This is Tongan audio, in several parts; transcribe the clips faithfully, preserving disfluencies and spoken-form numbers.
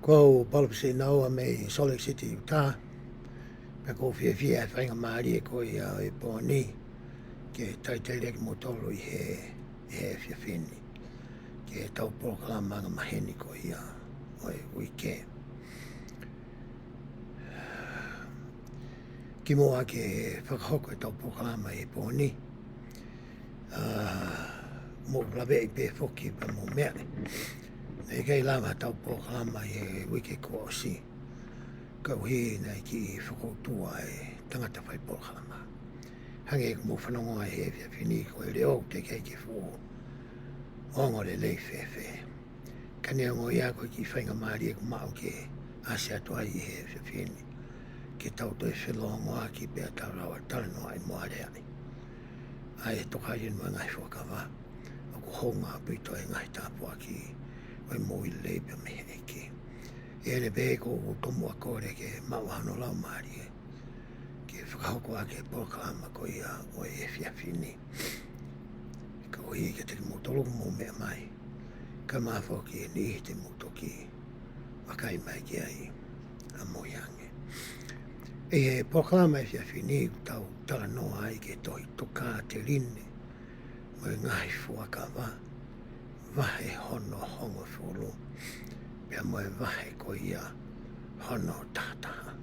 Ko au Palopisi Naua mei Salt Lake City, Utah. Pea ʻoku ou fiefia he faingamālie ko ia ʻo e pō ni ke talitali kimoutolu ʻi he, ʻi he efiafi ni ki heʻetau polokalama angamaheni ko ia ʻo e uike. Kimuʻa ke fakahoko ʻetau polokalama ʻi he pō ni, ʻa, mou laveʻi pē foki pea mou meaʻi, naʻe ʻikai lava ʻetau polokalama ʻi he uike kuo ʻosi, koeʻuhi naʻe kiʻi fokoutua e tangata fai polokalama. Hangē ko hoʻomou fanongo ʻi he efiafi ni, ko e leʻo teʻeki ai ke fuʻu ongo lelei fēfē. Ka neongo ia, ko e kiʻi faingamālie ʻoku maʻu ke ʻasi atu ai ʻi he efiafi ni ke tau toe felōngoaki pea tau lava talanoaʻi mo aleaʻi ʻa e tokāteline mo e ngaahi fuakava ʻoku hounga ʻaupito he ngaahi tāpuaki ʻo e moʻui lelei pea mei he ʻEiki. ʻI heʻene pehē, ʻoku ou tomuʻa kole ke maʻu hono laumālie ke fakahoko ʻaki e polokalama ko ia ʻo e efiafi ni, koeʻuhi kiate kimoutolu ʻoku mou meʻa mai, kae ʻumaʻā foki e niʻihi te mou toki vakai mai ki ai ʻamui ange. ʻI he polokalama efiafi ni, ʻoku tau talanoa ai ki he tohi Tokāteline mo e Ngaahi Fuakava, vahe hono hongofulu, pea mo e vahe ko ia hono tahataha.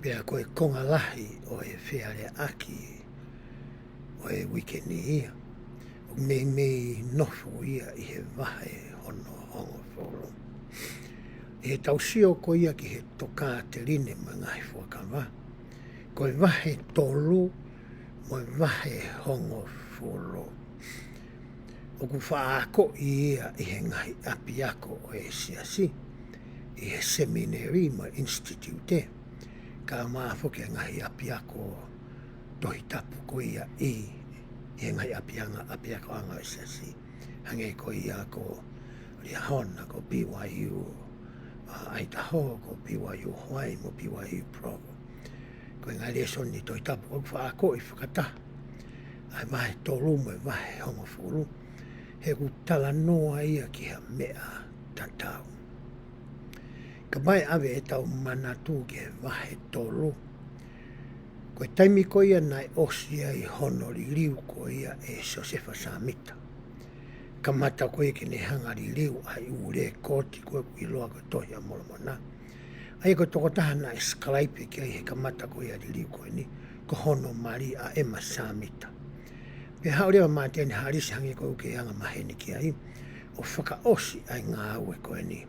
Pea ko e konga lahi ʻo e fealeaʻaki ʻo e uike ni ia, ʻoku meimei nofo ia ʻi he vahe hono hongofulu. ʻI heʻetau sio ko ia ki he Tokāteline mo e Ngaahi Fuakava, ko e vahe tolu mo e vahe hongofulu, ʻoku faʻa akoʻi ia ʻi he ngaahi ʻapiako ʻo e siasi, ʻi he seminary mo e institute, kae ʻumaʻā foki e ngaahi ʻapiako Tohi Tapu ko ia ʻi, ʻi he ngaahi ʻapianga, ʻapiakoʻanga ʻo e siasi. Hangē ko ia ko Liahona, ko B Y U, ʻa, Idaho, ko B Y U Hawaii, mo B Y U Provo. Ko e ngaahi lēsoni Tohi Tapu ʻoku faʻa akoʻi fakataha ʻa e vahe tolu mo e vahe hongofulu, he ʻoku talanoa ia ki ha meʻa tatau. Kapau ʻe ʻave ʻetau manatu ki he vahe tolu, ko e taimi ko ia naʻe ʻosi ai hono liliu ko ia ʻe Siosefa Sāmita. Kamata ko ia ke ne hanga liliu ʻa e ʻū lēkooti ko ē ʻoku ʻiloa ko e Tohi ʻa Molomona. ʻA ia ko e tokotaha naʻe skalaipe ki ai he kamata ko ia liliu ko eni, ko hono mali ʻa ʻEma Sāmita. Pea haʻu leva Māteni Hālisi, hangē ko ʻeku angamaheni ki ai, ʻo fakaʻosi ʻa e ngāue ko eni.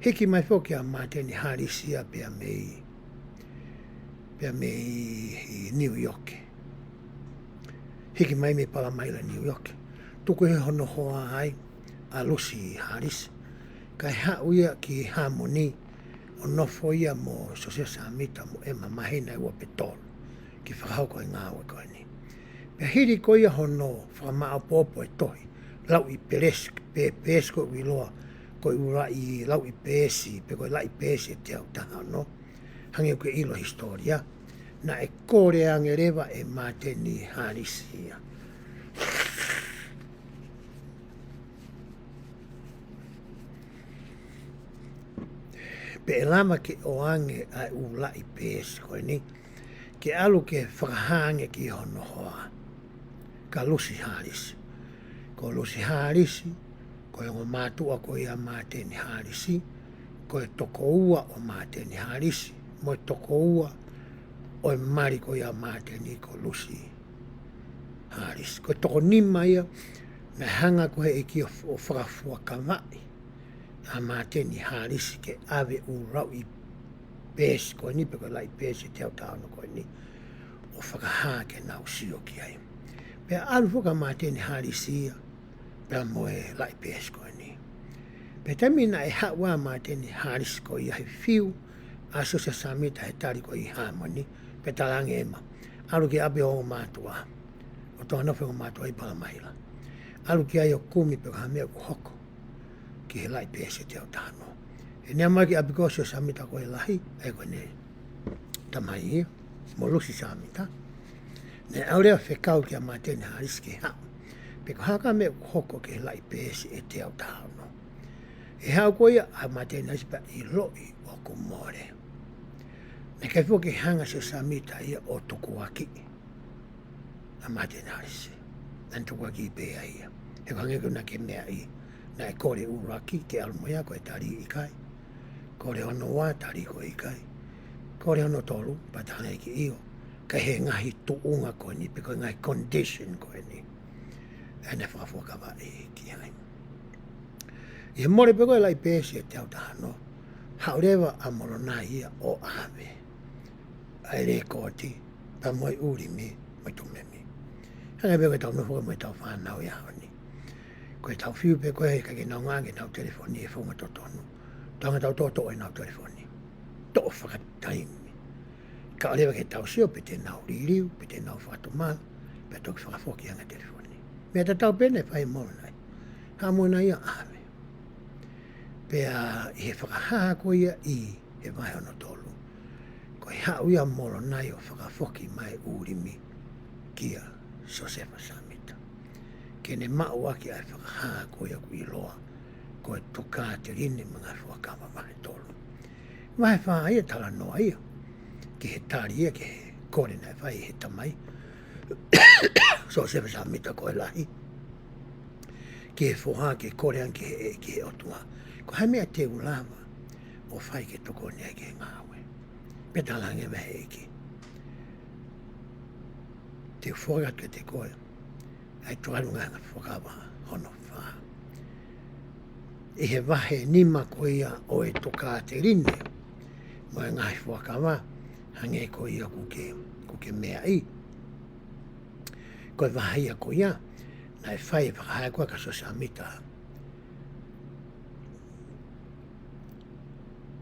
Hiki mai foki ʻa Māteni Hālisi ia pea mei, pea mei New York. Hiki mai mei Palamaila, New York. Tuku ʻe hono hoa ai ʻa Lusi Hālisi, kae haʻu ia ki Hāmoni ʻo nofo ia mo Siosefa Sāmita mo ʻEma māhina ʻe ua pe tolu ke fakahoko e ngāue ko eni. Pea hili ko ia hono fakamāʻopoʻopo e tohi Lauʻi Peesi, pe-, Peesi ko ē ʻoku ʻiloa ko e ʻū laʻi, Lauʻi Peesi, pe ko e Laʻi Peesi ʻe teau taha ono, hangē ʻoku ke ʻilo hisitōlia, naʻe kole ange leva ʻe Māteni Hālisi ia. Pe ʻe lava ke ʻoange ʻa e ʻū Laʻi Peesi ko eni ke ʻalu ke fakahā ange ki hono hoa, kia Lusi Hālisi. Ko Lusi Hālisi, ko e ongo mātuʻa ko ia ʻo Māteni Hālisi, ko e tokoua ʻo Māteni Hālisi, mo e tokoua ʻo e mali ko ia ʻo Māteni ko Lusi Hālisi. Ko e toko nima ia naʻe hanga ko ē ʻe he ʻEiki ʻo, ʻo fakafuakavaʻi ʻa Māteni Hālisi ke ʻave ʻū Lauʻi Peesi ko eni, pe ko e Laʻi Peesi ʻe teau taha ono ko eni, ʻo fakahā ke nau sio ki ai. Pea ʻalu foki ʻa Māteni Hālisi ia pea mo e Laʻi Peesi ko eni. Pea taimi naʻe haʻu ai ʻa Māteni Hālisi ko ia he fiu ʻa Siosefa Sāmita he tali ko ē ʻi Hāmoni, pea talaange ʻe ʻEma, ʻalu ki ʻapi ʻo e ongo mātuʻa, ʻo toʻo hano ongo mātuʻa ʻi Palamaila. ʻAlu ki ai ʻo kumi pe ko e hā e meʻa ʻoku hoko ki he Laʻi Peesi ʻe teau taha ono. He naʻe ʻomai ki ʻapi ko ē ʻo Siosefa Sāmita ko e lahi, ʻa ia ko ʻene tamai ia, mo Lusi Sāmita. Naʻe ʻalu leva ʻo fekau kia Māteni Hālisi ke haʻu pe ko e hā e meʻa ʻoku hoko ki he Laʻi Peesi ʻe teau taha ono. ʻE haʻu ko ia ʻa Māteni ʻAlisi pea ʻiloʻi ʻoku mole. Naʻe ʻikai foki ke hanga ʻe Siosefa Sāmita ia ʻo tukuakiʻi ʻa Māteni ʻAlisi. Naʻá ne tukuakiʻi pē ia. He ko e hangē ko ena ko e meʻa ia. Naʻe kole ʻuluaki ke ʻalu mo ia, ko e tali ʻikai. Kole hono ua, tali ko e ʻikai. Kole hono tolu, pea talaange ki ai ʻio. Ka ʻi he ngaahi tuʻunga ko eni, pe ko e ngaahi condition ko eni, ʻe ne fakafuakavaʻi ki ai. ʻI he mole pē ko e laʻi peesi ʻe teau taha noa, haʻu leva ʻa Molonai ia ʻo ʻave ʻa e lekooti, pea mo e ʻUlimi mo e Tumimi. Hangē pē ko ʻetau nofo ko ē mo ʻetau fānau ʻi he ʻaho ni. Ko ʻetau fiu pē ko ē he ʻikai ke nau ngāueʻaki ʻenau telefoni he founga totonu. Tau hanga ʻo toʻo ʻenau telefoni. Toʻo fakataimi. Kae ʻoua leva ke tau sio pe te nau liliu, pe te nau fakatomala, pea toki fakafoki ange ʻa e telefoni. Meʻa tatau pē naʻe fai ʻe Molonai. Haʻu Molonai ia ʻo ʻave. Pea ʻi he fakahā ko ia ʻi he vahe hono tolu, ko e haʻu ia ʻa Molonai ʻo fakafoki mai ʻa e ʻUlimi kia Siosefa Sāmita, ke ne maʻu ʻaki ʻa e fakahā ko ia ʻoku ʻiloa ko e Tokāteline mo e Ngaahi Fuakava vahe tolu. Vahe fā ia talanoa ia ki he tali ia ki he kole naʻe fai ʻe he tamai, Siosefa Sāmita ko e lahi, ki he foha ke kole ange ki he, ki he ʻOtua, ko e hā e meʻa te u lava ʻo fai ke tokoni ai ki he ngāue. Pea talaange mai ʻe he ʻEiki, te u foaki atu kiate koe ʻa e Tokāteline mo e Ngaahi Fuakava hono fā. ʻI he vahe nima ko ia ʻo e Tokāteline mo e Ngaahi Fuakava, hangē ko ia ʻoku ke, ʻoku ke meaʻi, ko e vahe ia ko ia naʻe fai e fakahā ko ia kia Siosefa Sāmita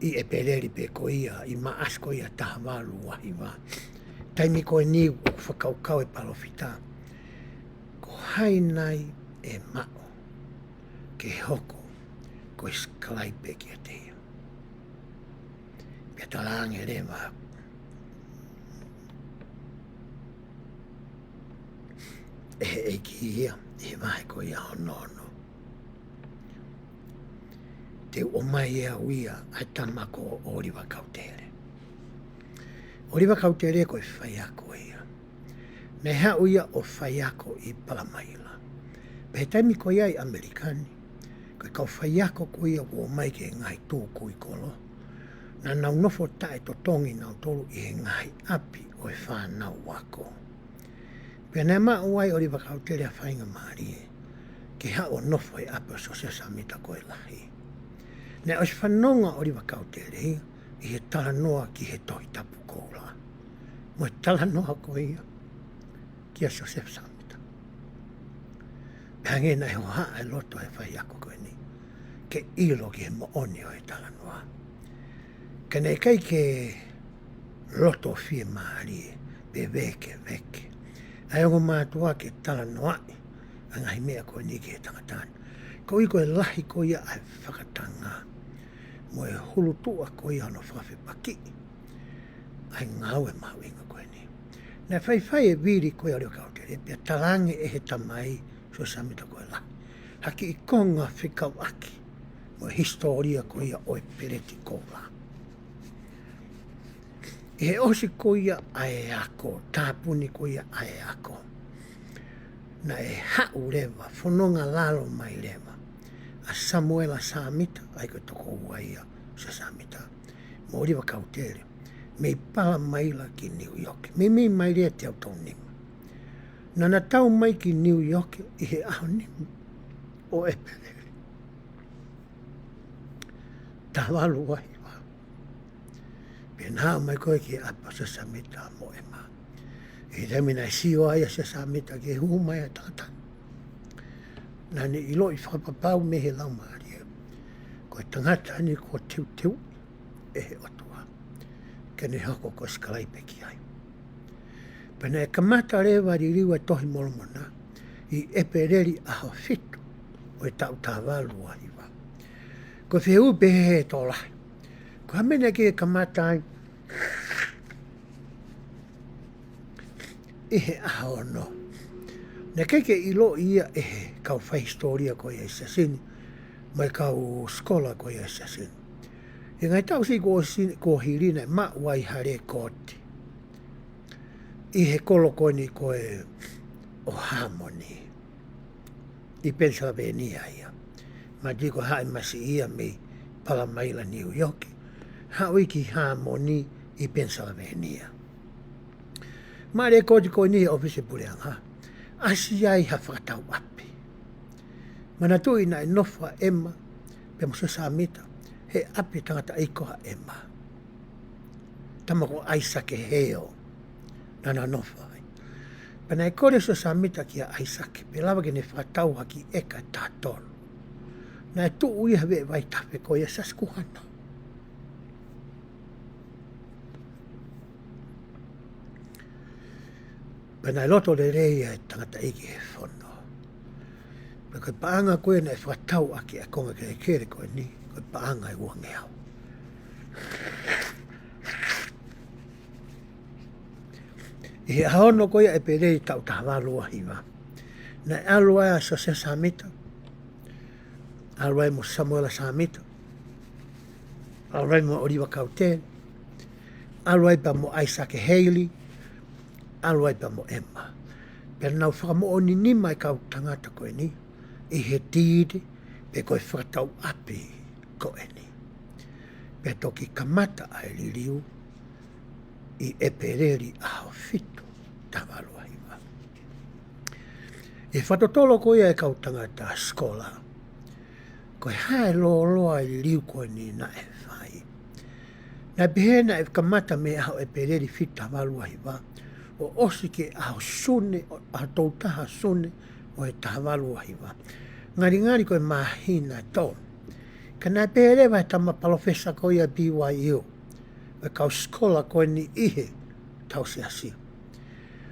ʻi ʻEpeleli pē ko ia, ʻi Maʻasi ko ia taha valu ua hiva. Taimi ko eni ʻoku fakakaukau e palōfita, ko hai nai ʻe maʻu ke hoko ko e sikalaipe kiate ia. Pea talaange leva ʻe he ʻEiki ia ʻi he vahe ko ia hono ono, te u ʻomai ʻe au ia ʻa e tama ko ʻŌliva Kautele. ʻŌliva Kautele ko e faiako ia. Naʻe haʻu ia ʻo faiako ʻi Palamaila. Pea he taimi ko ia ʻi ʻAmelika ni, ko e kau faiako ko ia ʻoku ō mai ki he ngaahi tukui kolo, naʻa nau nofo taʻetotongi nautolu ʻi he ngaahi ʻapi ʻo e fānau ako. Pea naʻe maʻu ai ʻe ʻŌliva Kautele ʻa e faingamālie ke haʻu ʻo nofo he ʻapi ʻo Siosefa Sāmita ko e lahi. Naʻe ʻosi fanongo ʻa ʻŌliva Kautele ia ʻi he talanoa ki he Tohi Tapu koula, mo e talanoa ko ia kia Siosefa Sāmita. Pea hangē naʻe hohaʻa e loto ʻo e faiako ko eni ke ʻilo ki he moʻoni ʻo e talanoa. Ka naʻe ʻikai ke loto fiemālie pe vēkeveke ʻa e ongo mātuʻa ke talanoaʻi ʻa e ngaahi meʻa ko eni ki he tangata ni. Koeʻuhi ko e lahi ko ia ʻa e fakatanga mo e hulutuʻa ko ia hono fakafepakiʻi ʻa e ngāue mahuʻinga ko eni. Naʻe faifai e vili ko ia ʻa ʻŌliva Kautele, pea talaange ʻe he tamai Siosefa Sāmita ko e lahi ha kiʻi konga fekauʻaki mo e hisitōlia ko ia ʻo e peleti koula. ʻI he ʻosi ko ia ʻa e ako, tāpuni ko ia ʻa e ako, naʻe haʻu leva, fononga lalo mai leva ʻa Samuela Sāmita, ʻa ia ko e tokoua ia ʻo Siosefa Sāmita, mo ʻŌliva Kautele, mei Palamaila ki Niu ʻIoke, meimei maile ʻe teau tolu nima. Naʻa na tau mai ki Niu ʻIoke ʻi he ʻaho nima ʻo ʻEpeleli taha valu ua hiva. Pea na haʻu mai ko ē ki he ʻapi ʻo Siosefa Sāmita mo ʻEma. ʻI he taimi naʻe sio ai ʻa Siosefa Sāmita ki he hū mai ʻa e tangata ni, naʻa ne ʻiloʻi fakapapau mei he Laumālie ko e tangata ni kuo teuteu ʻe he ʻOtua ke ne hoko ko e sikalaipe ki ai. Pea naʻe kamata leva liliu ʻa e Tohi Molomona ʻi ʻEpeleli ʻaho fitu ʻo e taʻu taha valu ua hiva. Ko e fehuʻi pē ʻe he tokolahi, ko e hā e meʻa naʻe ʻikai ke kamata ai ʻi he ʻaho ono? Naʻe ʻikai ke ʻiloʻi ia ʻe he kau faihisitōlia ko ia ʻi he siasi ni mo e kau sikola ko ia ʻa e Siasi ni. ʻI he ngaahi taʻu siʻi kuo ʻosi, kuo hili naʻe maʻu ai ha lēkooti ʻi he kolo ko eni ko ē ʻo Hāmoni ʻi Penisilivēnia ia. Mahalo ko e haʻi masiʻi ia mei Palamaila, Niu ʻIoke, haʻu ia ki Hāmoni ʻi Penisilivēnia. Maʻu e lēkooti ko eni he ʻōfisi puleʻanga, ʻasi ai ha fakatau ʻapi. Manatuʻi naʻe nofo ʻa ʻEma pea mo Siosefa Sāmita he ʻapi tangataʻeiki ʻa ʻEma, tama ko ʻAisake Hale, naʻá na nofo ai. Pea naʻe kole ʻe Siosefa Sāmita kia ʻAisake pe lava ke ne fakatau ha kiʻi ʻeka ʻe taha tolu. Naʻe tuʻu ia he veʻe vaitafe ko ia ʻa e Siasi Kuhana. Pea naʻe loto lelei ʻa e tangataʻeiki he fono. Pea ko e paʻanga ko ē naʻe fakatau ʻaki ʻa e konga kelekele ko eni, ko e paʻanga ʻe uangeau. ʻI he ʻaho ono ko ia ʻo ʻEpeleli taʻu taha valu ua hiva, naʻe ʻalu ai ʻa Siosefa Sāmita, ʻalu ai mo Samuela Sāmita, ʻalu ai mo ʻOliva Kautele, ʻalu ai pea mo ʻAisake Hale, ʻalu ai pea mo ʻEma. Pea nau fakamoʻoni nima e kau tangata ko eni ʻi he tiiti pe ko e fakatau ʻapi ko eni. Pea toki kamata ʻa e liliu ʻi ʻEpeleli ʻaho fitu taha valu ua hiva. ʻI he fakatotolo ko ia ʻa e kau tangata sikola, ko e hā e lōloa ʻo e liliu ko eni naʻe fai? Naʻe pehē naʻe kamata mei he ʻaho ʻo ʻEpeleli fitu taha valu ua hiva ʻo ʻosi ki he ʻaho Sune, ʻaho tolu taha Sune ʻo e taha valu ua hiva. Ngalingali ko e māhina ʻe tolu. Ka naʻe pehē leva ʻe he tama palōfesa ko ia ʻa e B Y U, ʻo e kau sikola ko eni ʻi he tauhi Siasi,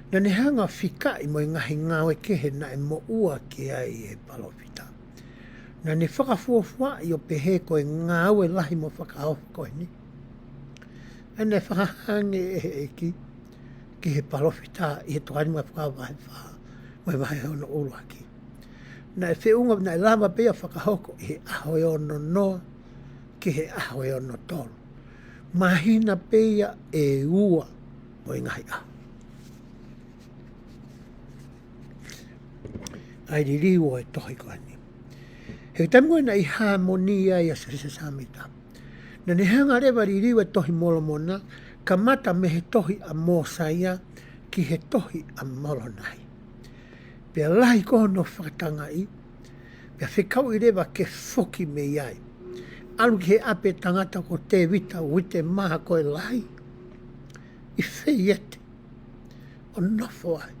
naʻá ne hanga ʻo fikaʻi mo e ngaahi ngāue kehe naʻe moʻua ki ai e palōfita. Naʻá ne fakafuofuaʻi ʻo pehē ko e ngāue lahi mo fakaofo ko eni ʻa ē naʻe fakahā ange ʻe he ʻEiki ki he palōfita ʻi he Tokāteline mo e Ngaahi Fuakava vahe fā mo e vahe hono ʻuluaki. Naʻe feʻunga, naʻe lava pē ia ʻo fakahoko ʻi he ʻaho ʻe ono noa ki he ʻaho ʻe ono tolu. Māhina pē ia ʻe ua mo e ngaahi ʻaho. ʻA e liliu ʻo e tohi ko eni. He taimi ko ē naʻe ʻi Hāmoni ai ʻa Siosefa Sāmita, naʻá ne hanga leva ʻo liliu e Tohi Molomona, kamata mei he tohi ʻa Mōsaia ki he tohi ʻa Molonai. Pea lahi ko hono fakatangaʻi, pea fekauʻi leva ke foki mei ai, ʻalu ki he ʻapi ʻo e tangata ko Tēvita Uitemā ko e lahi ʻi Feiete, ʻo nofo ai.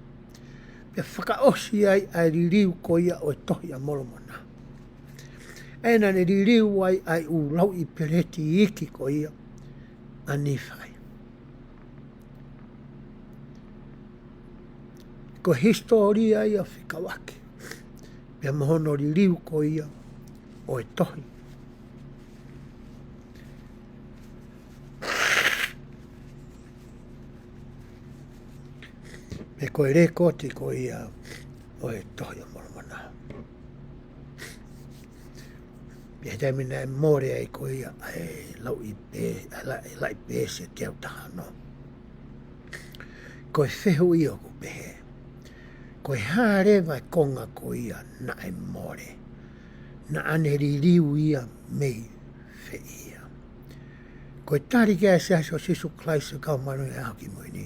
Pea fakaʻosi ai ʻa e liliu ko ia ʻo e Tohi ʻa Molomona, ʻa ē naʻá ne liliu ai ʻa e ʻū lauʻi peleti iiki ko ia ʻa Nīfai. Ko e hisitōlia ia fekauʻaki pea mo hono liliu ko ia ʻo e tohi, pe ko e lēkooti ko ia ʻo e Tohi ʻa Molomona. Pea he taimi naʻe mole ai ko ia ʻa e lauʻi pē, ʻa e la-, ʻa e lauʻi peesi ʻe teau taha ono, ko e fehuʻi ʻoku pehē, ko e hā leva e konga ko ia naʻe mole? Naʻá ne liliu ia mei fē ia? Ko e tali ki ai ʻa e Siasi ʻo Sīsū Kalaisi ʻo e Kau Māʻoniʻoni ʻi he Ngaahi ʻAho Kimui Ni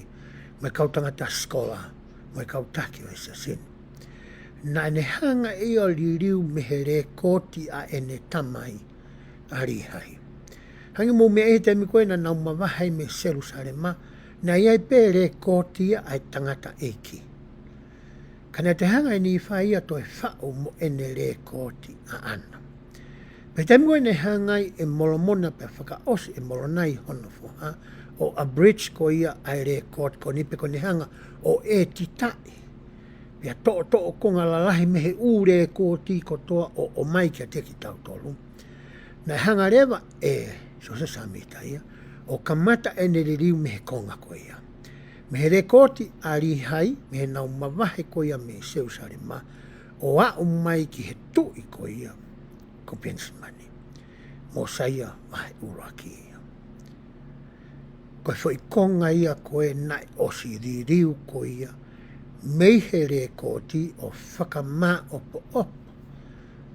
mo e kau tangata sikola mo e kau taki ʻo e Siasi ni, naʻá ne hanga ʻe ia ʻo liliu mei he lēkooti ʻa ʻene tamai ʻa Līhai. Hangē ko e meʻa ʻi he taimi ko ē naʻa nau mavahe mei Selusalema, naʻe ʻi ai pē lēkooti ia ʻa e tangataʻeiki. Ka naʻe toe hanga ʻe Nīfai ia ʻo toe faʻu mo ʻene lēkooti ʻaʻana. Pea taimi ko ē naʻe hanga ai ʻe Molomona pea fakaʻosi ʻe Molonai hono foha ʻo abridge ko ia ʻa e lēkooti ko eni, pe ko ʻene hanga ʻo ʻētitaʻi, pea toʻotoʻo konga lalahi mei he ʻū lēkooti kotoa ʻo ʻomai kiate kitautolu, naʻe hanga leva ʻe Siosefa Sāmita ia ʻo kamata ʻene liliu mei he konga ko ia, mei he lēkooti ʻa Līhai, mei heʻenau mavahe ko ia mei Selusalema ʻo aʻu mai ki he tuʻi ko ia ko Penisimani. Mōsaia vahe ʻuluaki ia. Ko e foʻi konga ia ko ē naʻe ʻosi liliu ko ia mei he lēkooti ʻo fakamāʻopoʻopo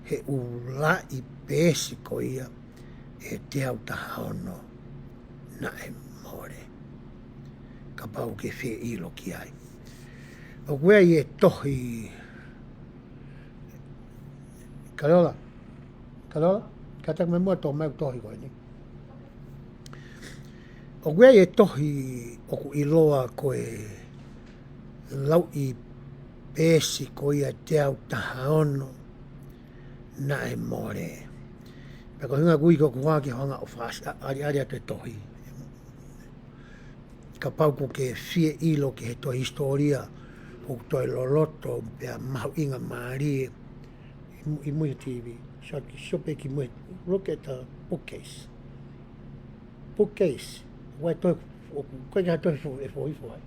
he ʻuluaki peesi ko ia ʻe teau taha ono naʻe mole. Kapau ke fie ʻilo ki ai. ʻOku ʻi ai e tohi. Kalola. Kalola. Kātaki mai muʻa tō mai tohi ko eni. ʻOku ʻi ai e tohi ʻoku ʻiloa ko e lauʻi peesi ko ia teau taha ono naʻe mole. Pea ko e ʻuhinga ʻoku ʻikai ko ʻeku hanga ʻo fakaʻaliʻali atu e tohi. Kapau ʻoku ke fie ʻilo ki he tohi hisitōlia ʻoku toe loloto pea mahuʻinga mālie ʻi mu-, ʻi mui he T V. So ki shope ki mui, look at the bookcase. Bookcase. Wai toe, ʻoku ʻikai ke toe fo-, e foʻi foʻi.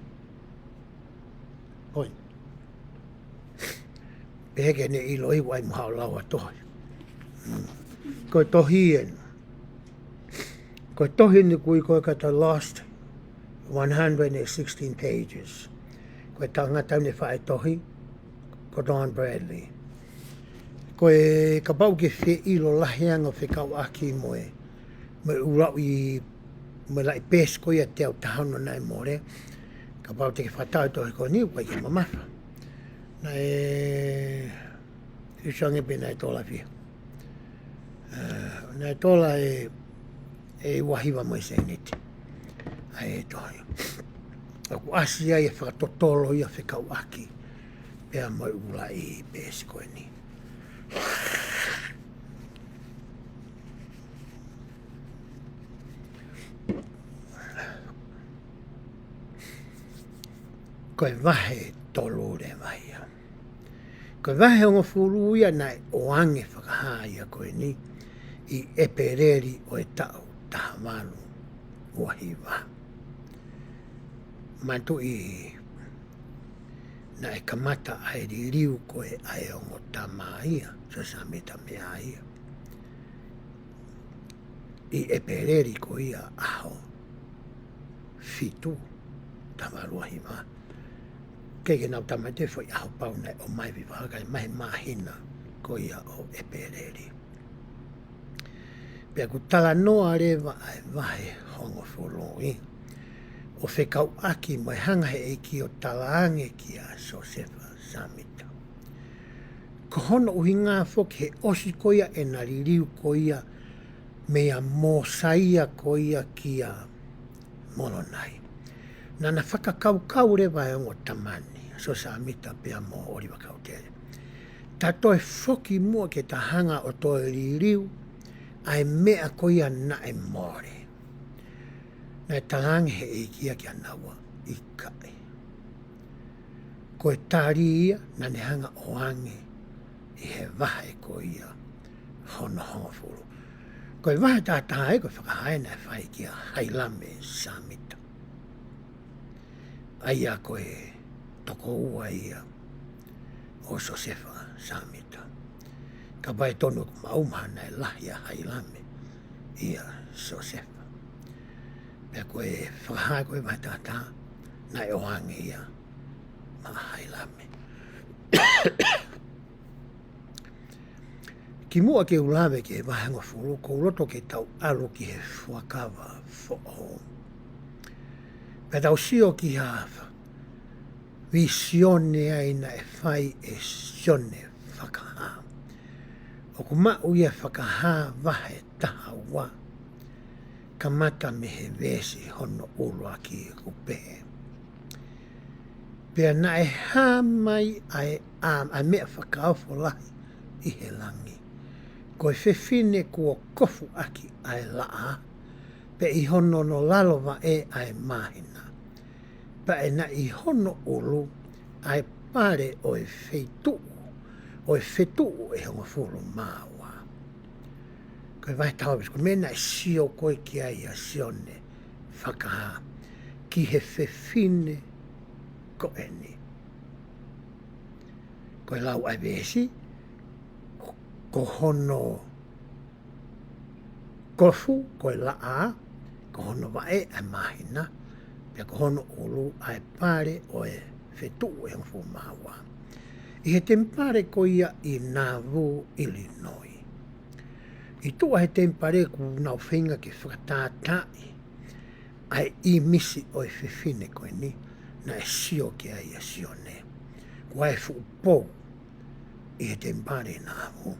Hoi. Pehē ke ne ʻiloʻi ʻoku ʻi ai mo haʻo lau ʻa tohi. Mm. Ko e tohi eni. Ko e tohi eni ʻoku ui ko e ka ta Lost one hundred and sixteen Pages. Ko e tangata ne faʻu e tohi, ko Don Bradley. Ko e kapau ʻoku ke fie ʻilo lahi ange ʻo fekauʻaki mo e, mo e ʻuluaki, mo e lauʻi peesi ko ia teau taha ono naʻe mole. Kapau te ke fakatau e tohi ko eni, ʻoku ʻikai ke mamafa. Naʻe, ʻi sange pe naʻe tola fiha. Eh, naʻe tola ʻe, ʻe ua hiva mo e sēniti. ʻA e tohi. ʻOku ʻasi ai e fakatotolo ia fekauʻaki pea mo e ʻuluaki peesi ko eni. Ko e vahe tolu leva ia. Ko e vahe hongofulu ia naʻe ʻoange fakahā ia ko eni ʻi ʻEpeleli ʻo e taʻu taha valu ua hiva. Manatuʻi naʻe kamata ʻa e liliu ko ē ʻa e ongo tama ia, Siosefa Sāmita meʻa ia. ʻI ʻEpeleli ko ia ʻaho fitu, taha valu ua hiva. Kei ke nau tāmateʻi e foʻi ʻaho pau naʻe ʻomai vivaka mai he māhina ko ia ʻo ʻEpeleli. Pea ʻoku talanoa leva ʻa e vahe hongofulu ʻo fekauʻaki mo e hanga he ʻEiki ʻo talaange kia Siosefa Sāmita. Ko hono ʻuhinga foki he ʻosi ko ia ʻena liliu ko ia meia Mōsaia ko ia kia Molonai. Naʻá na fakakaukau leva e ongo tama ni, Siosefa Sāmita pea mo ʻOliva Kautele. Ta toe foki muʻa ke ta hanga ʻo toe liliu ʻa e meʻa ko ia naʻe mole. Naʻe talaange he ʻEiki ia kia naua, ʻikai. Ko e tali ia naʻá ne hanga ʻo ʻoange ʻi he vahe ko ia hono hongofulu. Ko e vahe taha taha ia ko e fakahā naʻe fai kia Hailame Sāmita. ʻA ia ko e tokoua ia ʻo Siosefa Sāmita. Kapau ʻe tonu ʻeku maʻu mahalo naʻe lahi ʻa Hailame ʻia Siosefa. Pea ko e fakahā ko e vahe taha taha naʻe ʻoange ia maʻa Hailame. Kimuʻa ke u lave ki he vahe hongofulu, ʻoku ou loto ke tau ʻalu ki he Fuakava Foʻou. Pea tau sio ki ha vīsione ia naʻe fai ʻe Sione Fakahā. ʻOku maʻu ia ʻi he Fakahā vahe taha ua, kamata mei he veesi hono ʻuluaki ʻoku pehē. Pea naʻe hā mai ʻa e, ʻa, ʻa e meʻa fakaofo lahi ʻi he langi. Ko e fefine kuo kofuʻaki ʻa e laʻā, pea ʻi hono lalo vaʻe ʻa e māhina. Pea naʻe ʻi hono ʻulu ʻa e pale ʻo e feituʻu, ʻo e fetuʻu ʻe hongofulu mā ua. Ko e vahe taha ua, ko e meʻa naʻe sio ko ē ki ai ʻa Sione Fakahā, ki he fefine ko eni. Ko e lau ʻa e veesi, ko hono Kofu ko e laʻā, ko hono vaʻe ʻa e māhina, pea ko hono ʻulu ʻa e pale ʻo e fetuʻu ʻe hongofulu mā ua. ʻI he temipale ko ia ʻi Nauvoo, Illinois. ʻI tuʻa he temipale kuo nau feinga ke fakatātaaʻi ʻa e ʻīmisi ʻo e fefine ko eni naʻe sio ki ai ʻa Sione. Ko e fuʻu pou ʻi he temipale ʻi Nauvoo,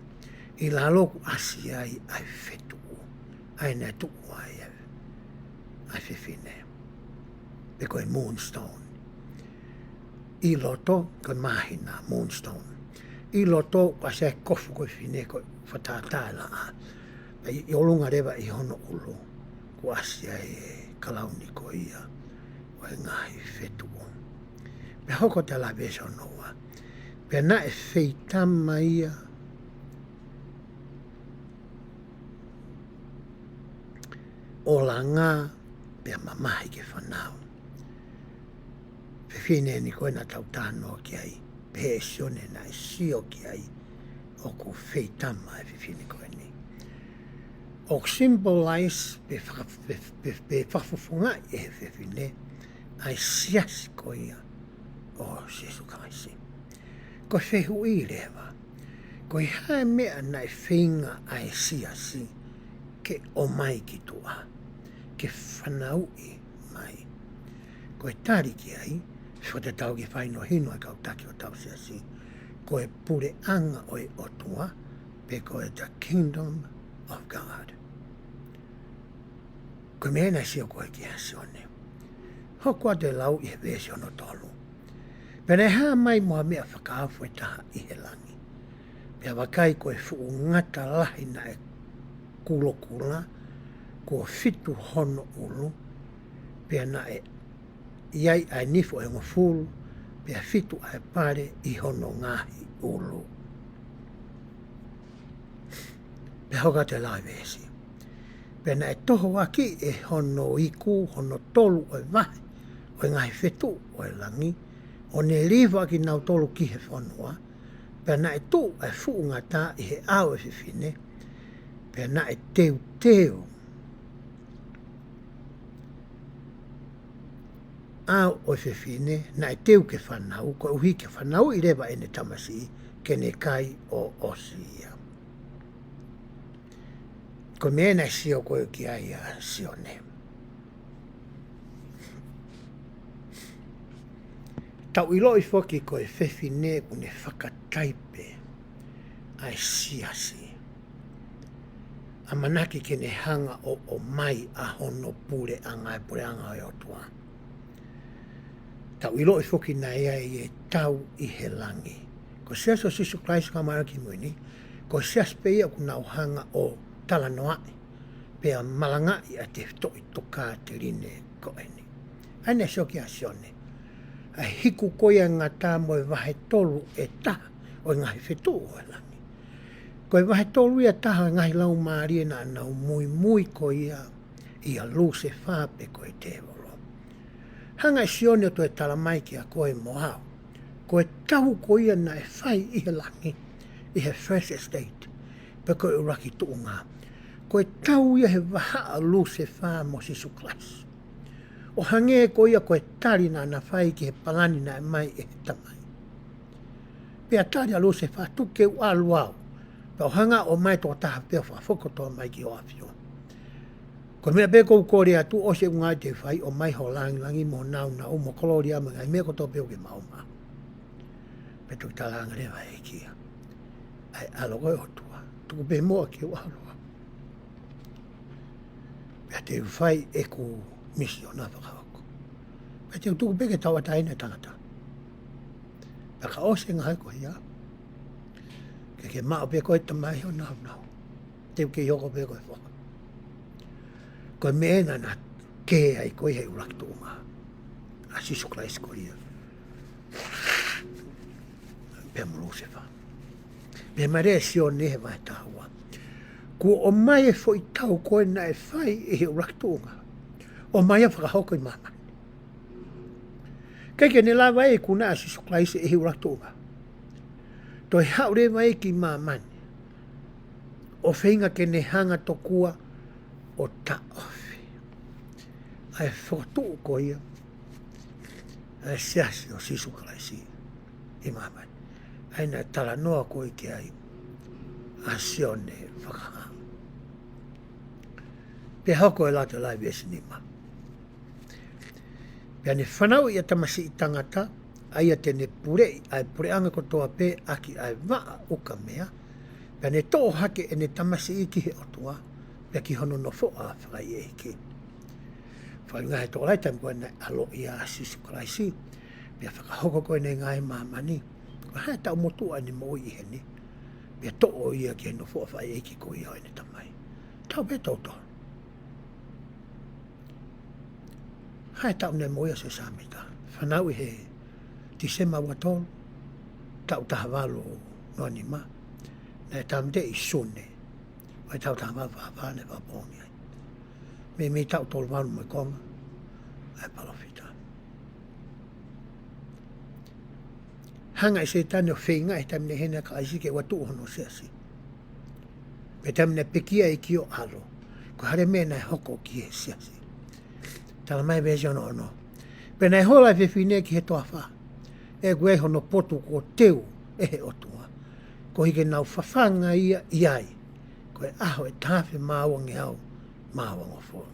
ʻi lalo kuo ʻasi ai ʻa e fetuʻu, ʻa ia naʻe tuʻu ai ʻa e, ʻa e fefine. Pe ko e moonstone. ʻI loto, ko e māhina, moonstone. ʻI loto, kuo ʻasi ai e kofu ko e fefine ko e fakatātā e laʻā. Pea ʻi, ʻi ʻolunga leva ʻi hono ʻulu, kuo ʻasi ai e kalauni ko ia ʻo e ngaahi fetuʻu. Pea hoko atu e lau ʻa e veesi hono ua. Pea naʻe feitama ia ʻo langa pea mamahi ke fanau. Fefine eni ko ē naʻa tau talanoa ki ai, pehē ʻe Sione naʻe sio ki ai ʻoku feitama e fefine ko eni. ʻOku symbolize pe faka-, pe, pe, pe fakafofongaʻi ʻe he fefine ʻa e siasi ko ia ʻo Sīsū Kalaisi. Ko e fehuʻi leva, ko e hā e meʻa naʻe feinga ʻa e siasi ke ʻomai ki tuʻa, ke fanauʻi mai? Ko e tali ki ai, fakatatau ki he fakahinohino ʻa e kau taki ʻo hotau siasi, ko e puleʻanga ʻo e ʻOtua, pe ko e the kingdom of God. Ko e meʻa naʻe sio ko ē ki ai ʻa Sione. Hoko atu e lau ʻi he veesi hono tolu. Pea naʻe hā mai mo ha meʻa fakaofo ʻe taha ʻi he langi. Pea vakai, ko e fuʻu ngata lahi naʻe kulokula, kuo fitu hono ʻulu, pea naʻe ʻi ai ʻa e nifo ʻe hongofulu, pea fitu ʻa e pale ʻi hono ngaahi ʻulu. Pea hoko atu e lau ʻa e veesi. Pea naʻe tohoakiʻi ʻe hono iku hono tolu ʻo e vahe ʻo e ngaahi fetuʻu ʻo e langi, ʻo ne liva kinautolu ki he fonua, pea naʻe tuʻu ʻa e fuʻu ngata ʻi he ʻao ʻo e fefine, pea naʻe teuteu ʻao ʻo e fefine, naʻe teu ke fanau, koeʻuhi ke fanauʻi leva ʻene tamasiʻi, ke ne kai ʻo ʻosi ia. Ko e meʻa naʻe sio ko ē ki ai ʻa Sione. Tau ʻiloʻi foki ko e fefine ʻoku ne fakataipe ʻa e siasi. ʻAmanaki ke ne hanga ʻo, ʻomai ʻa hono puleʻanga, e puleʻanga ʻo e ʻOtua. Tau ʻiloʻi foki naʻe ʻi ai e tau ʻi he langi. Ko e siasi ʻo Sīsū Kalaisi ʻo e Kau Māʻoniʻoni Kimui Ni, ko e siasi pē ia ʻoku nau hanga ʻo talanoaʻi pea malangaʻi ʻa e tefitoʻi tokāteline ko eni. ʻA ia naʻe sio ki ai ʻa Sione. ʻA e hiku ko ia e ngata mo e vahe tolu ʻe taha ʻo e ngaahi fetuʻu ʻo e langi. Ko e vahe tolu ia ʻe taha ʻo e ngaahi laumālie naʻa nau muimui ko ia ʻia Lusefā pe ko e tēvolo. Hanga ʻe Sione ʻo toe tala mai kiate koe mo au, ko e tau ko ia naʻe fai ʻi he langi, ʻi he first estate, pe ko e ʻuluaki tuʻunga, ko e tau ia he vahaʻa ʻo Lusefā mo Sīsū Kalaisi. ʻO hangē ko ia ko e tali naʻa na fai ki he palani naʻe ʻomai ʻe he Tamai. Pea tali ʻa Lusefā, tuku ke u ʻalu au, pea u hanga ʻo ʻomai e tokotaha pē ʻo fakafokoutua mai ki hoʻo ʻAfio. Ko e meʻa pē ʻoku ou kole atu, ʻosi e ʻū ngāue te u fai, ʻomai ho langilangi mo ho nāunau mo e kolōlia mo e ngaahi meʻa kotoa pē ʻoku ke maʻu maʻu. Pea toki talaange leva ʻe he ʻEiki ia, ʻa e ʻAlo ko ē ʻo e ʻOtua, tuku pē muʻa ke u ʻalu au, pea te u fai ʻeku misiona fakahoko. Pea te u tuku pē ke tauʻatāina e tangata. Pea ka ʻosi e ngāue ko ia, ke ke maʻu pē koe Tamai hoʻo nāunau, te u kei hoko pē ko e foha. Ko e meʻa ena naʻe kē ai ko ē he ʻuluaki tuʻunga, ʻa Sīsū Kalaisi ko ia pea mo Lusefā. Pea mālie ʻa Sione he vahe taha ua. Kuo ʻomai e foʻi tau ko ē naʻe fai ʻi he ʻuluaki tuʻunga, ʻomai ia ʻo fakahoko ʻi māmani. ʻIkai ke ne lava ʻe ia ʻo ikuna ʻa Sīsū Kalaisi ʻi he ʻuluaki tuʻunga, toe haʻu leva ia ki māmani ʻo feinga ke ne hanga tokua ʻo taʻofi ʻa e fokotuʻu ko ia ʻa e Siasi ʻo Sīsū Kalaisi ʻi māmani. ʻA ia naʻe talanoa ko ē ki ai ʻa Sione Fakahā. Pea hoko e lau atu e lau ʻi he veesi nima. Pea ne fanauʻi ʻa e Tamasiʻi Tangata, ʻa ia te ne puleʻi ʻa e puleʻanga kotoa pē ʻaki ʻa e vaʻa ukamea, pea ne toʻo hake ʻene tamasiʻi ki he ʻOtua, pea ki hono nofoʻa fakaʻeiʻeiki. Fakaʻuhinga he tokolahi, taimi ko ē naʻe ʻaloʻi ai ʻa Sīsū Kalaisi, pea fakahoko ko ē ʻene ngāue ʻi māmani, ko e hā e taʻu motuʻa ʻene moʻui ʻi heni, pea toʻo ia ki he nofoʻa fakaʻeiʻeiki ko ia ʻo ʻene Tamai. Taʻu pē toko tolu. Hā e taʻu naʻe moʻui ai ʻa Siosefa Sāmita? Fanauʻi he Tīsema ua tolu, taʻu taha valu noa nima. Naʻe tāmateʻi ʻi Sune ʻo e taʻu taha valu fā fā, naʻe fakapoongi ai. Meimei taʻu tolu valu mo e konga ʻa e palōfita. Hanga ʻe Sētane ʻo feingaʻi he taimi naʻe ʻi heni ʻa Kalaisi ke ʻoua ʻe tuʻu hono Siasi. Pea taimi naʻe pekia e ʻEiki ʻo ʻAlo, ko e hā leva e meʻa naʻe hoko ki he Siasi? Talamai veesi ono ono: Pea naʻe hola ʻa e fefine ki he toafa, ʻoku ʻi ai hono potu kuo teu ʻe he ʻOtua, koeʻuhi ke nau fafanga ia ʻi ai, ko e ʻaho ʻe taha afe mā ua ngeau mā uangofulu.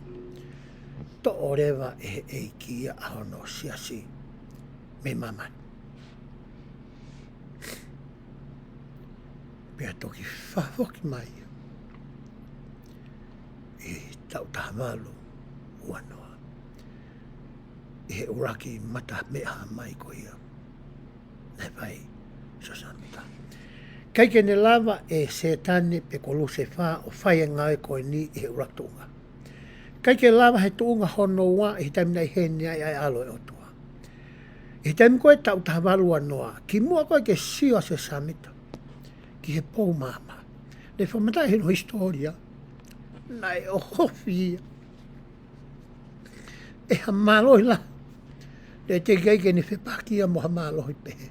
Toʻo leva ʻe he ʻEiki ia ʻa hono Siasi mei māmani. Pea toki fakafoki mai ʻi he taʻu taha valu ua noa, ʻi he ʻuluaki mata meʻa mai ko ia naʻe fai ʻe Siosefa Sāmita. ʻIkai ke ne lava ʻe Sētane pe ko Lusefā ʻo fai e ngāue ko eni ʻi he ʻuluaki tuʻunga. ʻIkai ke lava he tuʻunga hono ua, ʻi he taimi naʻe ʻi heni ai ʻa e ʻAlo ʻo e ʻOtua. ʻI he taimi ko ē taʻu taha valu ua noa, kimuʻa ko ē ke sio ʻa Siosefa Sāmita ki he pou maama, naʻe fakamatala ʻe hono hisitōlia, naʻe ʻohofi ia ʻe ha mālohi lahi naʻe teʻeki ai ke ne fepaki ia mo ha mālohi pehē.